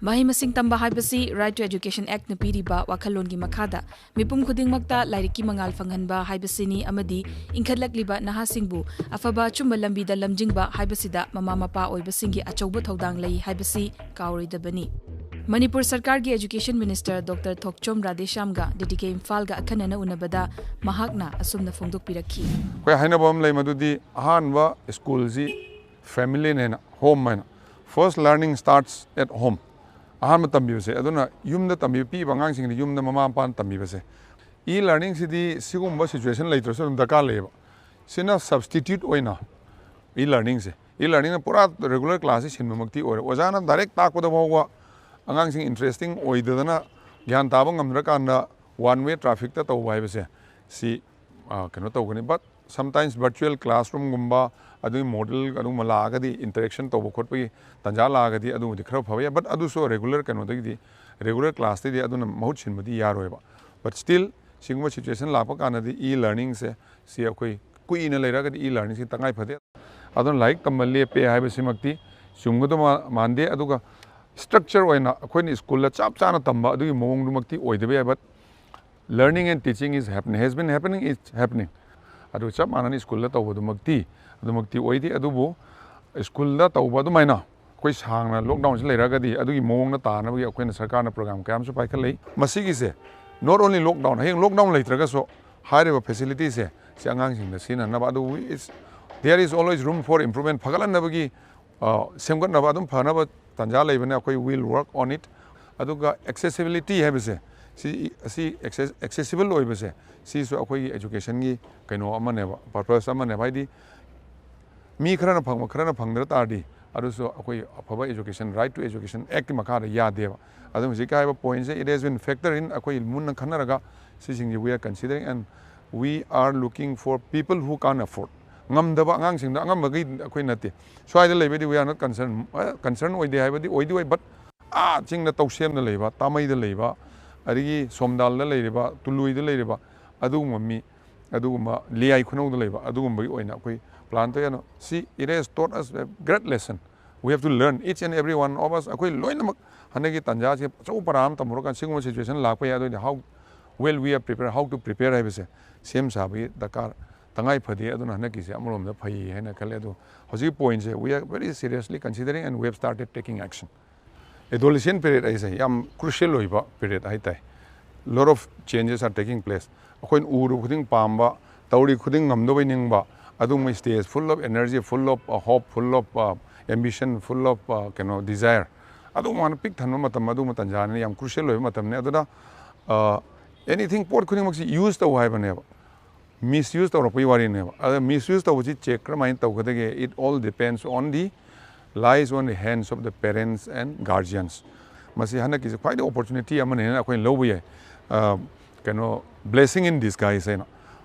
ꯃꯍꯩ ꯃꯁꯤꯡ ꯇꯝꯕ ꯍꯥꯏꯕꯁꯤ Right to Education Actꯅ ꯄꯤꯔꯤꯕ ꯋꯥꯈꯜꯂꯣꯟꯒꯤ ꯃꯈꯥꯗ ꯃꯤꯄꯨꯝ ꯈꯨꯗꯤꯡꯃꯛꯇ ꯂꯥꯏꯔꯤꯛꯀꯤ ꯃꯉꯥꯜ ꯐꯪꯍꯟꯕ ꯍꯥꯏꯕꯁꯤꯅꯤ ꯑꯃꯗꯤ ꯏꯟꯈꯠꯂꯛꯂꯤꯕ ꯅꯍꯥꯁꯤꯡꯕꯨ ꯑꯐꯕ ꯑꯆꯨꯝꯕ ꯂꯝꯕꯤꯗ ꯂꯝꯖꯤꯡꯕ ꯍꯥꯏꯕꯁꯤꯗ ꯃꯃꯥ ꯃꯄꯥ ꯑꯣꯏꯕꯁꯤꯡꯒꯤ ꯑꯆꯧꯕ ꯊꯧꯗꯥꯡ ꯂꯩ ꯍꯥꯏꯕꯁꯤ ꯀꯥꯎꯔꯣꯏꯗꯕꯅꯤ꯫ ꯃꯅꯤꯄꯨꯔ ꯁꯔꯀꯥꯔꯒꯤ Education Minister Doctor ꯊꯣꯛꯆꯣꯝ ꯔꯥꯙꯦꯁ꯭ꯌꯥꯝꯒ ꯗꯤꯗꯤꯀꯦ ꯏꯝꯐꯥꯜꯒ ꯑꯈꯟꯅꯅ ꯎꯅꯕꯗ ꯃꯍꯥꯛꯅ ꯑꯁꯨꯝꯅ ꯐꯣꯡꯗꯣꯛꯄꯤꯔꯛꯈꯤ꯫ ꯑꯩꯈꯣꯏ ꯍꯥꯏꯅꯕ ꯑꯃ ꯂꯩ, ꯃꯗꯨꯗꯤ ꯑꯍꯥꯟꯕ ꯁ꯭ꯀꯨꯜꯁꯤ ꯐꯦꯃꯤꯂꯤꯅ ꯍꯦꯟꯅ, ꯍꯣꯝ ꯍꯥꯏꯅ, first learning starts at home꯫ ꯑꯍꯥꯟꯕ ꯇꯝꯕꯤꯕꯁꯦ, ꯑꯗꯨꯅ ꯌꯨꯝꯗ ꯇꯝꯕꯤꯕ, ꯄꯤꯛꯏꯕ ꯑꯉꯥꯡꯁꯤꯡꯗ ꯌꯨꯝꯗ ꯃꯃꯥ ꯃꯄꯥꯅ ꯇꯝꯕꯤꯕꯁꯦ꯫ E learningꯁꯤꯗꯤ ꯁꯤꯒꯨꯝꯕ ꯁꯤꯆꯨꯋꯦꯁꯟ ꯂꯩꯇ꯭ꯔꯁꯨ ꯑꯗꯨꯝ ꯗꯔꯀꯥꯔ ꯂꯩꯌꯦꯕ꯫ ꯁꯤꯅ ꯁꯕꯁꯇꯤꯇ꯭ꯌꯨꯠ ꯑꯣꯏꯅ E learningꯁꯦ, E learningꯅ ꯄꯨꯔꯥ ꯔꯤꯒꯨꯂꯔ ꯀ꯭ꯂꯥꯁꯁꯤ ꯁꯤꯟꯕꯃꯛꯇꯤ ꯑꯣꯏꯔꯦ꯫ ꯑꯣꯖꯥꯅ ꯗꯥꯏꯔꯦꯛ ꯇꯥꯛꯄꯗ ꯐꯥꯎꯕ ꯑꯉꯥꯡꯁꯤꯡ ꯏꯟꯇꯔꯦꯁꯇꯤꯡ ꯑꯣꯏꯗꯗꯅ ꯒ꯭ꯌꯥꯟ ꯇꯥꯕ ꯉꯝꯗ꯭ꯔꯀꯥꯟꯗ ꯋꯥꯟ ꯋꯦ ꯇ꯭ꯔꯥꯐꯤꯛꯇ ꯇꯧꯕ ꯍꯥꯏꯕꯁꯦ ꯁꯤ ꯑ, ꯀꯩꯅꯣ ꯇꯧꯒꯅꯤ꯫ But sometimes virtual classroomꯒꯨꯝꯕ, ꯑꯗꯨꯒꯤ ꯃꯣꯗꯦꯜ ꯑꯗꯨꯒꯨꯝꯕ ꯂꯥꯛꯑꯒꯗꯤ, ꯏꯟꯇꯔꯦꯛꯁꯟ ꯇꯧꯕ ꯈꯣꯠꯄꯒꯤ ꯇꯥꯟꯖꯥ ꯂꯥꯛꯑꯒꯗꯤ ꯑꯗꯨꯕꯨꯗꯤ ꯈꯔ ꯐꯕ ꯌꯥꯏ꯫ But ꯑꯗꯨꯁꯨ ꯔꯤꯒꯨꯂꯔ ꯀꯩꯅꯣꯗꯒꯤꯗꯤ, ꯔꯤꯒꯨꯂꯔ ꯀ꯭ꯂꯥꯁꯇꯒꯤꯗꯤ ꯑꯗꯨꯅ ꯃꯍꯨꯠ ꯁꯤꯟꯕꯗꯤ ꯌꯥꯔꯣꯏꯕ꯫ But still ꯁꯤꯒꯨꯝꯕ ꯁꯤꯆꯨꯋꯦꯁꯟ ꯂꯥꯛꯄ ꯀꯥꯟꯗꯗꯤ E learningꯁꯦ ꯁꯤ ꯑꯩꯈꯣꯏ ꯀꯨꯏꯅ ꯂꯩꯔꯒꯗꯤ E learningꯁꯤ ꯇꯉꯥꯏ ꯐꯗꯦ꯫ ꯑꯗꯨꯅ ꯂꯥꯏꯔꯤꯛ ꯇꯝꯕ ꯂꯦꯞꯄꯦ ꯍꯥꯏꯕꯁꯤꯃꯛꯇꯤ ꯆꯨꯝꯒꯗꯕ ꯃꯥꯟꯗꯦ꯫ ꯑꯗꯨꯒ Structure ꯑꯣꯏꯅ ꯑꯩꯈꯣꯏꯅ ꯁ꯭ꯀꯨꯜꯗ ꯆꯞ ꯆꯥꯅ ꯇꯝꯕ ꯑꯗꯨꯒꯤ ꯃꯑꯣꯡꯗꯨꯃꯛꯇꯤ ꯑꯣꯏꯗꯕ ꯌꯥꯏ, but learning and teaching is happening, has been happening, is happening. ꯑꯗꯨ ꯆꯞ ꯃꯥꯟꯅꯅ ꯁ꯭ꯀꯨꯜꯗ ꯇꯧꯕꯗꯨꯃꯛꯇꯤ ꯑꯗꯨꯃꯛꯇꯤ ꯑꯣꯏꯗꯦ꯫ ꯑꯗꯨꯕꯨ ꯁ꯭ꯀꯨꯜꯗ ꯇꯧꯕ ꯑꯗꯨꯃꯥꯏꯅ ꯑꯩꯈꯣꯏ ꯁꯥꯡꯅ ꯂꯣꯛꯗꯥꯎꯟꯁꯤ ꯂꯩꯔꯒꯗꯤ ꯑꯗꯨꯒꯤ ꯃꯑꯣꯡꯗ ꯇꯥꯅꯕꯒꯤ ꯑꯩꯈꯣꯏꯅ ꯁꯔꯀꯥꯔꯅ ꯄ꯭ꯔꯣꯒ꯭ꯔꯥꯝ ꯀꯌꯥ ꯑꯃꯁꯨ ꯄꯥꯏꯈꯠꯂꯛꯏ꯫ ꯃꯁꯤꯒꯤꯁꯦ not only lockdown, ꯍꯌꯦꯡ ꯂꯣꯛꯗꯥꯎꯟ ꯂꯩꯇ꯭ꯔꯒꯁꯨ ꯍꯥꯏꯔꯤꯕ ꯐꯦꯁꯤꯂꯤꯇꯤꯁꯦ ꯁꯤ ꯑꯉꯥꯡꯁꯤꯡꯗ ꯁꯤꯖꯤꯟꯅꯅꯕ, ꯑꯗꯨ it's, there is always room for improvement, ꯐꯒꯠꯍꯟꯅꯕꯒꯤ, ꯑ, ꯁꯦꯝꯒꯠꯅꯕ ꯑꯗꯨꯝ ꯐꯅꯕ ꯇꯥꯟꯖꯥ ꯂꯩꯕꯅꯦ꯫ ꯑꯩꯈꯣꯏ will work on it. ꯑꯗꯨꯒ accessibility ꯍꯥꯏꯕꯁꯦ, ꯁꯤ, ꯑꯁꯤ access-, accessible ꯑꯣꯏꯕꯁꯦ, ꯁꯤꯁꯨ ꯑꯩꯈꯣꯏꯒꯤ educationꯒꯤ ꯀꯩꯅꯣ ꯑꯃꯅꯦꯕ, purpose ꯑꯃꯅꯦꯕ꯫ ꯍꯥꯏꯗꯤ ꯃꯤ ꯈꯔꯅ ꯐꯪꯕ, ꯈꯔꯅ ꯐꯪꯗ꯭ꯔ ꯇꯥꯔꯗꯤ, ꯑꯗꯨꯁꯨ ꯑꯩꯈꯣꯏ ꯑꯐꯕ education, Right to Education Actꯀꯤ ꯃꯈꯥꯗ ꯌꯥꯗꯦꯕ꯫ ꯑꯗꯨꯅ ꯍꯧꯖꯤꯛꯀꯤ ꯍꯥꯏꯕ pointꯁꯦ, it has been factored in, ꯑꯩꯈꯣꯏ ꯃꯨꯟꯅ ꯈꯟꯅꯔꯒ ꯁꯤꯁꯤꯡꯁꯦ we are considering and we are looking for people who can't afford. ꯉꯝꯗꯕ ꯑꯉꯥꯡꯁꯤꯡꯗ ꯑꯉꯝꯕꯒꯤ ꯑꯩꯈꯣꯏ ꯅꯠꯇꯦ꯫ ꯁ꯭ꯋꯥꯏꯗ ꯂꯩꯕꯗꯤ we are not concerned, ꯑ, concern ꯑꯣꯏꯗꯦ ꯍꯥꯏꯕꯗꯤ ꯑꯣꯏꯗꯤ ꯑꯣꯏ, but ꯑꯥ ꯆꯤꯡꯗ ꯇꯧꯁꯦꯝꯗ ꯂꯩꯕ, ꯇꯥꯃꯩꯗ ꯂꯩꯕ, ꯑꯗꯒꯤ ꯁꯣꯝꯗꯥꯜꯗ ꯂꯩꯔꯤꯕ, ꯇꯨꯂꯨꯏꯗ ꯂꯩꯔꯤꯕ ꯑꯗꯨꯒꯨꯝꯕ ꯃꯤ, ꯑꯗꯨꯒꯨꯝꯕ ꯂꯤꯌꯥꯏ ꯈꯨꯅꯧꯗ ꯂꯩꯕ ꯑꯗꯨꯒꯨꯝꯕꯒꯤ ꯑꯣꯏꯅ ꯑꯩꯈꯣꯏ plan ꯇꯧꯋꯦ꯫ ꯑꯗꯣ see, it has taught us a great lesson. We have to learn, each and every one of us. ꯑꯩꯈꯣꯏ ꯂꯣꯏꯅꯃꯛ ꯍꯟꯗꯛꯀꯤ ꯇꯥꯟꯖꯥꯁꯦ ꯑꯆꯧꯕ ꯄꯔꯥ ꯑꯃ ꯇꯝꯃꯨꯔꯀꯥꯟꯗ ꯁꯤꯒꯨꯝꯕ situation ꯂꯥꯛꯄ ꯌꯥꯏ꯫ ꯑꯗꯨ ꯑꯣꯏꯗꯤ how well we are prepared, how to prepare ꯍꯥꯏꯕꯁꯦ ꯁꯦꯝ ꯁꯥꯕꯒꯤ ꯗꯔꯀꯥꯔ ꯇꯉꯥꯏ ꯐꯗꯦ꯫ ꯑꯗꯨꯅ ꯍꯟꯗꯛꯀꯤꯁꯦ ꯑꯃꯔꯣꯝꯗ ꯐꯩ ꯍꯥꯏꯅ ꯈꯜꯂꯦ꯫ ꯑꯗꯣ ꯍꯧꯖꯤꯛꯀꯤ pointꯁꯦ we are very seriously considering and we have started taking action. Adolescent period ꯍꯥꯏꯁꯦ ꯌꯥꯝ crucial ꯑꯣꯏꯕ period ꯍꯥꯏꯇꯥꯏ꯫ Lot of changes are taking place. ꯑꯩꯈꯣꯏꯅ ꯎꯔꯨ ꯈꯨꯗꯤꯡ ꯄꯥꯝꯕ, ꯇꯧꯔꯤ ꯈꯨꯗꯤꯡ ꯉꯝꯗꯧꯕꯩ ꯅꯤꯡꯕ, ꯑꯗꯨꯒꯨꯝꯕ stage, full of energy, full of, uh, hope, full of, uh, ambition, full of, uh, ꯀꯩꯅꯣ, desire, ꯑꯗꯨꯒꯨꯝꯕꯅ ꯄꯤꯛ ꯊꯟꯕ ꯃꯇꯝ, ꯑꯗꯨꯒꯨꯝꯕ ꯇꯥꯟꯖꯥꯅꯤ, ꯌꯥꯝ crucial ꯑꯣꯏꯕ ꯃꯇꯝꯅꯤ꯫ ꯑꯗꯨꯅ, uh, anything, ꯄꯣꯠ ꯈꯨꯗꯤꯡꯃꯛꯁꯤ use ꯇꯧ ꯍꯥꯏꯕꯅꯦꯕ, misuse ꯇꯧꯔꯛꯄꯒꯤ ꯋꯥꯔꯤꯅꯦꯕ꯫ ꯑꯗ misuse ꯇꯧꯕꯁꯤ check ꯀꯔꯝꯍꯥꯏꯅ ꯇꯧꯒꯗꯒꯦ? It all depends on the, lies on the hands of the parents and guardians. ꯃꯁꯤ ꯍꯟꯗꯛꯀꯤꯁꯦ ꯈ꯭ꯋꯥꯏꯗꯒꯤ opportunity ꯑꯃꯅꯦꯅ ꯑꯩꯈꯣꯏꯅ ꯂꯧꯕ ꯌꯥꯏ꯫ ꯑ, ꯀꯩꯅꯣ, blessing in disguise ꯍꯥꯏꯅ꯫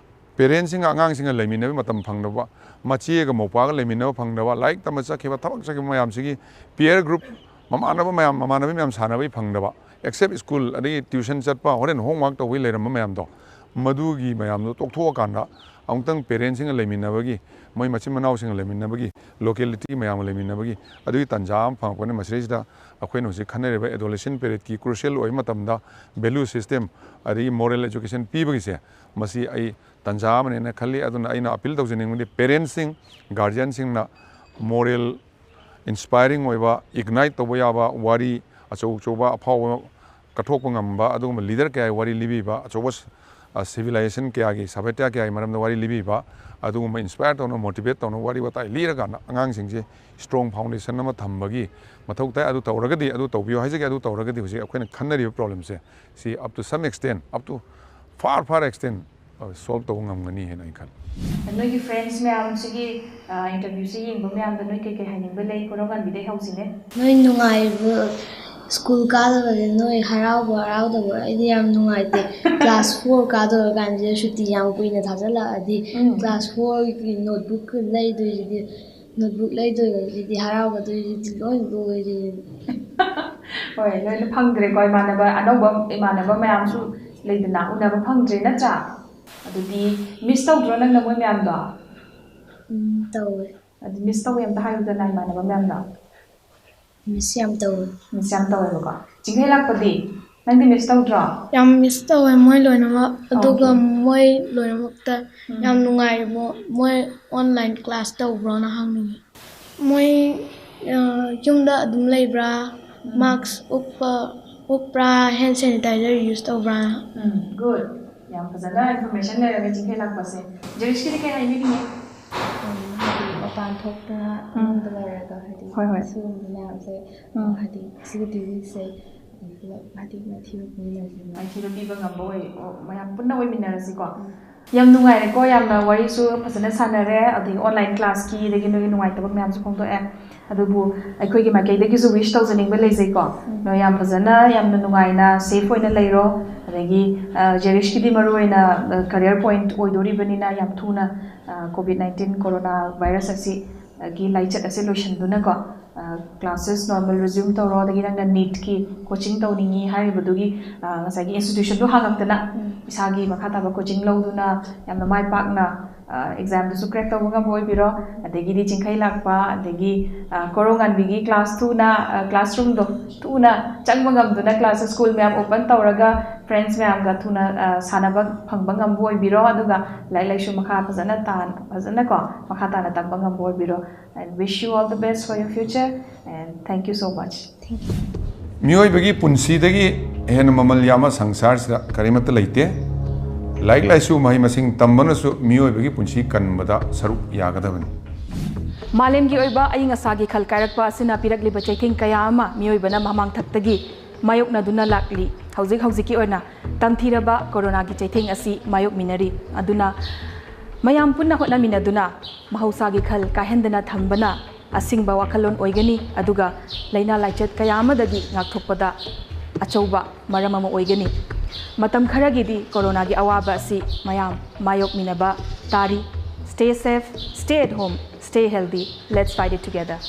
Parentsꯁꯤꯡꯒ ꯑꯉꯥꯡꯁꯤꯡꯒ ꯂꯩꯃꯤꯟꯅꯕ ꯃꯇꯝ ꯐꯪꯗꯕ, ꯃꯆꯦꯒ ꯃꯧꯄꯥꯒ ꯂꯩꯃꯤꯟꯅꯕ ꯐꯪꯗꯕ, ꯂꯥꯏꯔꯤꯛ ꯇꯝꯕ ꯆꯠꯈꯤꯕ, ꯊꯕꯛ ꯆꯠꯈꯤꯕ ꯃꯌꯥꯝꯁꯤꯒꯤ peer group, ꯃꯃꯥꯟꯅꯕ ꯃꯌꯥꯝ, ꯃꯃꯥꯟꯅꯕꯤ ꯃꯌꯥꯝ ꯁꯥꯟꯅꯕꯒꯤ ꯐꯪꯗꯕ, except school, ꯑꯗꯒꯤ tuition ꯆꯠꯄ, ꯍꯣꯔꯦꯟ homework ꯇꯧꯕꯒꯤ ꯂꯩꯔꯝꯕ ꯃꯌꯥꯝꯗꯣ, ꯃꯗꯨꯒꯤ ꯃꯌꯥꯝꯗꯣ ꯇꯣꯛꯊꯣꯛꯑꯀꯥꯟꯗ ꯑꯃꯨꯛꯇꯪ ꯄꯦꯔꯦꯟꯁꯁꯤꯡꯒ ꯂꯩꯃꯤꯟꯅꯕꯒꯤ, ꯃꯣꯏ ꯃꯆꯤꯟ ꯃꯅꯥꯎꯁꯤꯡꯒ ꯂꯩꯃꯤꯟꯅꯕꯒꯤ, ꯂꯣꯀꯦꯂꯤꯇꯤ ꯃꯌꯥꯝꯒ ꯂꯩꯃꯤꯟꯅꯕꯒꯤ ꯑꯗꯨꯒꯤ ꯇꯥꯟꯖꯥ ꯑꯃ ꯐꯪꯉꯛꯄꯅ ꯃꯁꯤꯗꯩꯁꯤꯗ ꯑꯩꯈꯣꯏꯅ ꯍꯧꯖꯤꯛ ꯈꯟꯅꯔꯤꯕ ꯑꯦꯗꯣꯂꯦꯁꯦꯟ ꯄꯦꯔꯤꯌꯗꯀꯤ ꯀ꯭ꯔꯨꯁꯤꯌꯦꯜ ꯑꯣꯏꯕ ꯃꯇꯝꯗ ꯚꯦꯂ꯭ꯌꯨ ꯁꯤꯁꯇꯦꯝ ꯑꯗꯒꯤ ꯃꯣꯔꯦꯜ ꯑꯦꯖꯨꯀꯦꯁꯟ ꯄꯤꯕꯒꯤꯁꯦ, ꯃꯁꯤ ꯑꯩ ꯇꯥꯟꯖꯥ ꯑꯃꯅꯦꯅ ꯈꯜꯂꯤ꯫ ꯑꯗꯨꯅ ꯑꯩꯅ ꯑꯄꯤꯜ ꯇꯧꯖꯅꯤꯡꯕꯗꯤ ꯄꯦꯔꯦꯟꯁꯁꯤꯡ, ꯒꯥꯔꯖꯤꯌꯟꯁꯤꯡꯅ ꯃꯣꯔꯦꯜ ꯏꯟꯁꯄꯥꯏꯔꯤꯡ ꯑꯣꯏꯕ, ꯏꯒꯅꯥꯏꯠ ꯇꯧꯕ ꯌꯥꯕ ꯋꯥꯔꯤ, ꯑꯆꯧ ꯑꯆꯧꯕ ꯑꯐꯥꯎꯕ ꯀꯠꯊꯣꯛꯄ ꯉꯝꯕ ꯑꯗꯨꯒꯨꯝꯕ ꯂꯤꯗꯔ ꯀꯌꯥꯒꯤ ꯋꯥꯔꯤ ꯂꯤꯕꯤꯕ, ꯑꯆꯧꯕ ꯁꯤꯚꯤꯂꯥꯏꯖꯦꯁꯟ ꯀꯌꯥꯒꯤ, ꯁꯥꯕꯦꯇ꯭ꯌ ꯀꯌꯥꯒꯤ ꯃꯔꯝꯗ ꯋꯥꯔꯤ ꯂꯤꯕꯤꯕ, ꯑꯗꯨꯒꯨꯝꯕ ꯏꯟꯁꯄꯥꯌꯔ ꯇꯧꯅ, ꯃꯣꯇꯤꯚꯦꯠ ꯇꯧꯅ ꯋꯥꯔꯤ ꯋꯥꯇꯥꯏ ꯂꯤꯔꯀꯥꯟꯗ ꯑꯉꯥꯡꯁꯤꯡꯁꯦ ꯁ꯭ꯇꯔꯣꯡ ꯐꯥꯎꯟꯗꯦꯁꯟ ꯑꯃ ꯊꯝꯕꯒꯤ ꯃꯊꯧ ꯇꯥꯏ꯫ ꯑꯗꯨ ꯇꯧꯔꯒꯗꯤ, ꯑꯗꯨ ꯇꯧꯕꯤꯌꯨ ꯍꯥꯏꯖꯒꯦ, ꯑꯗꯨ ꯇꯧꯔꯒꯗꯤ ꯍꯧꯖꯤꯛ ꯑꯩꯈꯣꯏꯅ ꯈꯟꯅꯔꯤꯕ ꯄ꯭ꯔꯣꯕ꯭ꯂꯦꯝꯁꯦ ꯁꯤ up to some extent, up to far, far extent solve ꯇꯧꯕ ꯉꯝꯒꯅꯤ ꯍꯥꯏꯅ ꯑꯩ ꯈꯜꯂꯤ꯫ ꯅꯣꯏꯒꯤ ꯐ꯭ꯔꯦꯟꯁ ꯃꯌꯥꯝꯁꯤꯒꯤ ꯏꯟꯇꯔꯚ꯭ꯌꯨꯁꯤ ꯌꯦꯡꯕ ꯃꯌꯥꯝꯗ ꯅꯣꯏ ꯀꯩꯀꯩ ꯍꯥꯏꯅꯤꯡꯕ ꯂꯩ? ꯀꯣꯔꯧꯉꯥꯟꯕꯤꯗꯩ ꯍꯧꯁꯤꯅꯦ꯫ ꯅꯣꯏ ꯅꯨꯡꯉꯥꯏꯕ ꯁ꯭ꯀꯨꯜ ꯀꯥꯗꯕꯁꯦ ꯅꯣꯏ ꯍꯔꯥꯎꯕ ꯍꯔꯥꯎꯗꯕ ꯑꯩꯗꯤ ꯌꯥꯝ ꯅꯨꯡꯉꯥꯏꯇꯦ꯫ ꯀ꯭ꯂꯥꯁ ꯐꯣꯔ ꯀꯥꯗꯧꯔꯀꯥꯟꯁꯤꯗ ꯁꯨꯇꯤ ꯌꯥꯝ ꯀꯨꯏꯅ ꯊꯥꯖꯤꯜꯂꯛꯑꯗꯤ ꯎꯝ꯫ ꯀ꯭ꯂꯥꯁ ꯐꯣꯔꯒꯤ ꯅꯣꯠꯕꯨꯛ ꯂꯩꯗꯣꯏꯁꯤꯗꯤ, ꯅꯣꯠꯕꯨꯛ ꯂꯩꯗꯣꯏꯁꯤꯗꯤ ꯍꯔꯥꯎꯒꯗꯣꯏꯁꯤꯗꯤ ꯂꯣꯏ ꯂꯣꯏꯔꯦ꯫ ꯍꯣꯏ, ꯂꯣꯏꯅ ꯐꯪꯗ꯭ꯔꯦꯀꯣ꯫ ꯏꯃꯥꯟꯅꯕ ꯑꯅꯧꯕ ꯏꯃꯥꯟꯅꯕ ꯃꯌꯥꯝꯁꯨ ꯂꯩꯗꯅ ꯎꯅꯕ ꯐꯪꯗ꯭ꯔꯦ ꯅꯠꯇ꯭ꯔꯥ? ꯑꯗꯨꯗꯤ ꯃꯤꯁ ꯇꯧꯗ꯭ꯔꯣ ꯅꯪꯅ ꯃꯣꯏ ꯃꯌꯥꯝꯗꯣ? ꯎꯝ, ꯇꯧꯋꯦ꯫ ꯑꯗꯨ ꯃꯤꯁ ꯇꯧꯋꯦ ꯑꯝꯇ ꯍꯥꯏꯌꯨꯗꯅ ꯏꯃꯥꯟꯅꯕ ꯃꯌꯥꯝꯗꯣ꯫ ꯃꯤꯁ ꯌꯥꯝ ꯇꯧꯋꯦ꯫ ꯃꯤꯁ ꯌꯥꯝ ꯇꯧꯋꯦꯕꯀꯣ꯫ ꯆꯤꯡꯈꯩ ꯂꯥꯛꯄꯗꯤ ꯅꯪꯗꯤ ꯃꯤꯁ ꯇꯧꯗ꯭ꯔꯣ? ꯌꯥꯝ ꯃꯤꯁ ꯇꯧꯋꯦ ꯃꯣꯏ ꯂꯣꯏꯅꯃꯛ꯫ ꯑꯗꯨꯒ ꯑꯣꯀꯦ꯫ ꯃꯣꯏ ꯂꯣꯏꯅꯃꯛꯇ ꯎꯝ꯫ ꯌꯥꯝ ꯅꯨꯡꯉꯥꯏꯔꯤꯕꯣ? ꯃꯣꯏ ꯑꯣꯟꯂꯥꯏꯟ ꯀ꯭ꯂꯥꯁ ꯇꯧꯕ꯭ꯔꯣꯅ ꯍꯪꯅꯤꯡꯉꯤ꯫ ꯃꯣꯏ, ꯑ, ꯌꯨꯝꯗ ꯑꯗꯨꯝ ꯂꯩꯕ꯭ꯔꯥ? ꯎꯝ꯫ ꯃꯥꯛꯁ ꯎꯞꯄ, ꯎꯞꯄ꯭ꯔꯥ? ꯍꯦꯟ ꯁꯦꯅꯤꯇꯥꯏꯖꯔ ꯌꯨꯁ ꯇꯧꯕ꯭ꯔꯥ? ꯎꯝ, ꯒꯨꯗ꯫ ꯌꯥꯝ ꯐꯖꯅ ꯏꯟꯐꯣꯔꯃꯦꯁꯟ ꯂꯩꯔꯝꯃꯦ ꯆꯤꯡꯈꯩ ꯂꯥꯛꯄꯁꯦ꯫ ꯖꯦꯔꯤꯁꯀꯤꯗꯤ ꯀꯩ ꯍꯥꯏꯕꯤꯅꯤꯡꯉꯤ? ꯎꯝ, ꯍꯥꯏꯗꯤ ꯃꯄꯥꯟ ꯊꯣꯛꯇꯅ ꯎꯝ꯫ ꯏꯃꯨꯡꯗ ꯂꯩꯔꯒ ꯍꯥꯏꯗꯤ ꯍꯣꯏ, ꯍꯣꯏ꯫ ꯁꯤꯒꯨꯝꯕ ꯃꯌꯥꯝꯁꯦ, ꯎꯝ꯫ ꯍꯥꯏꯗꯤ ꯁꯤꯒꯤ ꯗꯤꯖꯤꯖꯁꯦ ꯄꯨꯂꯞ ꯍꯥꯏꯗꯤ ꯃꯥꯏꯊꯤꯕ ꯄꯤꯃꯤꯟꯅꯁꯦ꯫ ꯃꯥꯏꯊꯤꯕ ꯄꯤꯕ ꯉꯝꯕ ꯑꯣꯏ-, ꯑꯣ, ꯃꯌꯥꯝ ꯄꯨꯟꯅ ꯑꯣꯏꯃꯤꯟꯅꯔꯁꯤꯀꯣ꯫ ꯎꯝ꯫ ꯌꯥꯝ ꯅꯨꯡꯉꯥꯏꯔꯦꯀꯣ, ꯌꯥꯝꯅ ꯋꯥꯔꯤꯁꯨ ꯐꯖꯅ ꯁꯥꯟꯅꯔꯦ, ꯑꯗꯒꯤ ꯑꯣꯟꯂꯥꯏꯟ ꯀ꯭ꯂꯥꯁꯀꯤ, ꯑꯗꯒꯤ ꯅꯣꯏꯒꯤ ꯅꯨꯡꯉꯥꯏꯇꯕ ꯃꯌꯥꯝꯁꯨ ꯐꯣꯡꯗꯣꯛꯑꯦ꯫ ꯑꯗꯨꯕꯨ ꯑꯩꯈꯣꯏꯒꯤ ꯃꯥꯏꯀꯩꯗꯒꯤꯁꯨ ꯋꯤꯁ ꯇꯧꯖꯅꯤꯡꯕ ꯂꯩꯖꯩꯀꯣ꯫ ꯎꯝ꯫ ꯅꯣꯏ ꯌꯥꯝ ꯐꯖꯅ, ꯌꯥꯝꯅ ꯅꯨꯡꯉꯥꯏꯅ, ꯁꯦꯐ ꯑꯣꯏꯅ ꯂꯩꯔꯣ꯫ ꯑꯗꯒꯤ, ꯑ, ꯖꯦꯔꯤꯁꯀꯤꯗꯤ ꯃꯔꯨ ꯑꯣꯏꯅ, ꯑ, ꯀꯔꯤꯌꯔ ꯄꯣꯏꯟꯠ ꯑꯣꯏꯗꯣꯔꯤꯕꯅꯤꯅ ꯌꯥꯝ ꯊꯨꯅ, ꯑ, ꯀꯣꯚꯤꯗ ꯅꯥꯏꯟꯇꯤꯟ ꯀꯣꯔꯣꯅꯥ ꯚꯥꯏꯔꯁ ꯑꯁꯤ, ꯑ, ꯒꯤ ꯂꯥꯏꯆꯠ ꯑꯁꯤ ꯂꯣꯏꯁꯤꯟꯗꯨꯅꯀꯣ, ꯀ꯭ꯂꯥꯁꯦꯁ ꯅꯣꯔꯃꯦꯜ ꯔꯤꯖ꯭ꯌꯨꯝ ꯇꯧꯔꯣ, ꯑꯗꯒꯤ ꯅꯪꯅ ꯅꯤꯠꯀꯤ ꯀꯣꯆꯤꯡ ꯇꯧꯅꯤꯡꯉꯤ ꯍꯥꯏꯔꯤꯕꯗꯨꯒꯤ ꯉꯁꯥꯏꯒꯤ ꯏꯟꯁꯇꯤꯇ꯭ꯌꯨꯁꯟꯗꯣ ꯍꯥꯡꯉꯛꯇꯅ ꯏꯁꯥꯒꯤ ꯃꯈꯥ ꯇꯥꯕ ꯀꯣꯆꯤꯡ ꯂꯧꯗꯨꯅ ꯌꯥꯝꯅ ꯃꯥꯏ ꯄꯥꯛꯅ ꯑꯦꯛꯖꯥꯝꯗꯨꯁꯨ ꯀ꯭ꯔꯦꯛ ꯇꯧꯕ ꯉꯝꯕ ꯑꯣꯏꯕꯤꯔꯣ꯫ ꯑꯗꯒꯤꯗꯤ ꯆꯤꯡꯈꯩ ꯂꯥꯛꯄ, ꯑꯗꯒꯤ ꯀꯣꯔꯧꯉꯥꯟꯕꯤꯒꯤ ꯀ꯭ꯂꯥꯁ ꯊꯨꯅ, ꯀ꯭ꯂꯥꯁꯔꯨꯝꯗꯣ ꯊꯨꯅ ꯆꯪꯕ ꯉꯝꯗꯨꯅ, ꯀ꯭ꯂꯥꯁ ꯁ꯭ꯀꯨꯜ ꯃꯌꯥꯝ ꯑꯣꯄꯟ ꯇꯧꯔꯒ ꯐ꯭ꯔꯦꯟꯁ ꯃꯌꯥꯝꯒ ꯊꯨꯅ ꯁꯥꯟꯅꯕ ꯐꯪꯕ ꯉꯝꯕ ꯑꯣꯏꯕꯤꯔꯣ꯫ ꯑꯗꯨꯒ ꯂꯥꯏꯔꯤꯛ ꯂꯥꯏꯁꯨ ꯃꯈꯥ ꯐꯖꯅ ꯐꯖꯅꯀꯣ ꯃꯈꯥ ꯇꯥꯅ ꯇꯝꯕ ꯉꯝꯕ ꯑꯣꯏꯕꯤꯔꯣ꯫ And wish you all the best for your future, and thank you so much. ꯃꯤꯑꯣꯏꯕꯒꯤ ꯄꯨꯟꯁꯤꯗꯒꯤ ꯍꯦꯟꯅ ꯃꯃꯜ ꯌꯥꯝꯕ ꯁꯪꯁꯥꯔꯁꯤꯗ ꯀꯔꯤꯃꯠꯇ ꯂꯩꯇꯦ꯫ ꯂꯥꯏꯔꯤꯛ ꯂꯥꯏꯁꯨ ꯃꯍꯩ ꯃꯁꯤꯡ ꯇꯝꯕꯅꯁꯨ ꯃꯤꯑꯣꯏꯕꯒꯤ ꯄꯨꯟꯁꯤ ꯀꯟꯕꯗ ꯁꯔꯨꯛ ꯌꯥꯒꯗꯕꯅꯤ꯫ ꯃꯥꯂꯦꯝꯒꯤ ꯑꯣꯏꯕ ꯑꯏꯪ ꯑꯁꯥꯒꯤ ꯈꯜ ꯀꯥꯏꯔꯛꯄ ꯑꯁꯤꯅ ꯄꯤꯔꯛꯂꯤꯕ ꯆꯩꯊꯦꯡ ꯀꯌꯥ ꯑꯃ ꯃꯤꯑꯣꯏꯕꯅ ꯃꯃꯥꯡꯊꯛꯇꯒꯤ ꯃꯥꯌꯣꯛꯅꯗꯨꯅ ꯂꯥꯛꯂꯤ꯫ ꯍꯧꯖꯤꯛ ꯍꯧꯖꯤꯛꯀꯤ ꯑꯣꯏꯅ ꯇꯝꯊꯤꯔꯕ ꯀꯣꯔꯣꯅꯥꯒꯤ ꯆꯩꯊꯦꯡ ꯑꯁꯤ ꯃꯥꯌꯣꯛꯃꯤꯟꯅꯔꯤ꯫ ꯑꯗꯨꯅ ꯃꯌꯥꯝ ꯄꯨꯟꯅ ꯍꯣꯠꯅꯃꯤꯟꯅꯗꯨꯅ ꯃꯍꯧꯁꯥꯒꯤ ꯈꯜ ꯀꯥꯏꯍꯟꯗꯅ ꯊꯝꯕꯅ ꯑꯁꯤꯡꯕ ꯋꯥꯈꯜꯂꯣꯟ ꯑꯣꯏꯒꯅꯤ, ꯑꯗꯨꯒ ꯂꯥꯏꯅꯥ ꯂꯥꯏꯆꯠ ꯀꯌꯥ ꯑꯃꯗꯒꯤ ꯉꯥꯛꯊꯣꯛꯄꯗ ꯑꯆꯧꯕ ꯃꯔꯝ ꯑꯃ ꯑꯣꯏꯒꯅꯤ꯫ ꯃꯇꯝ ꯈꯔꯒꯤꯗꯤ ꯀꯣꯔꯣꯅꯥꯒꯤ ꯑꯋꯥꯕ ꯑꯁꯤ ꯃꯌꯥꯝ ꯃꯥꯌꯣꯛꯃꯤꯟꯅꯕ ꯇꯥꯔꯤ꯫ Stay safe, stay at home, stay healthy. Let's fight it together.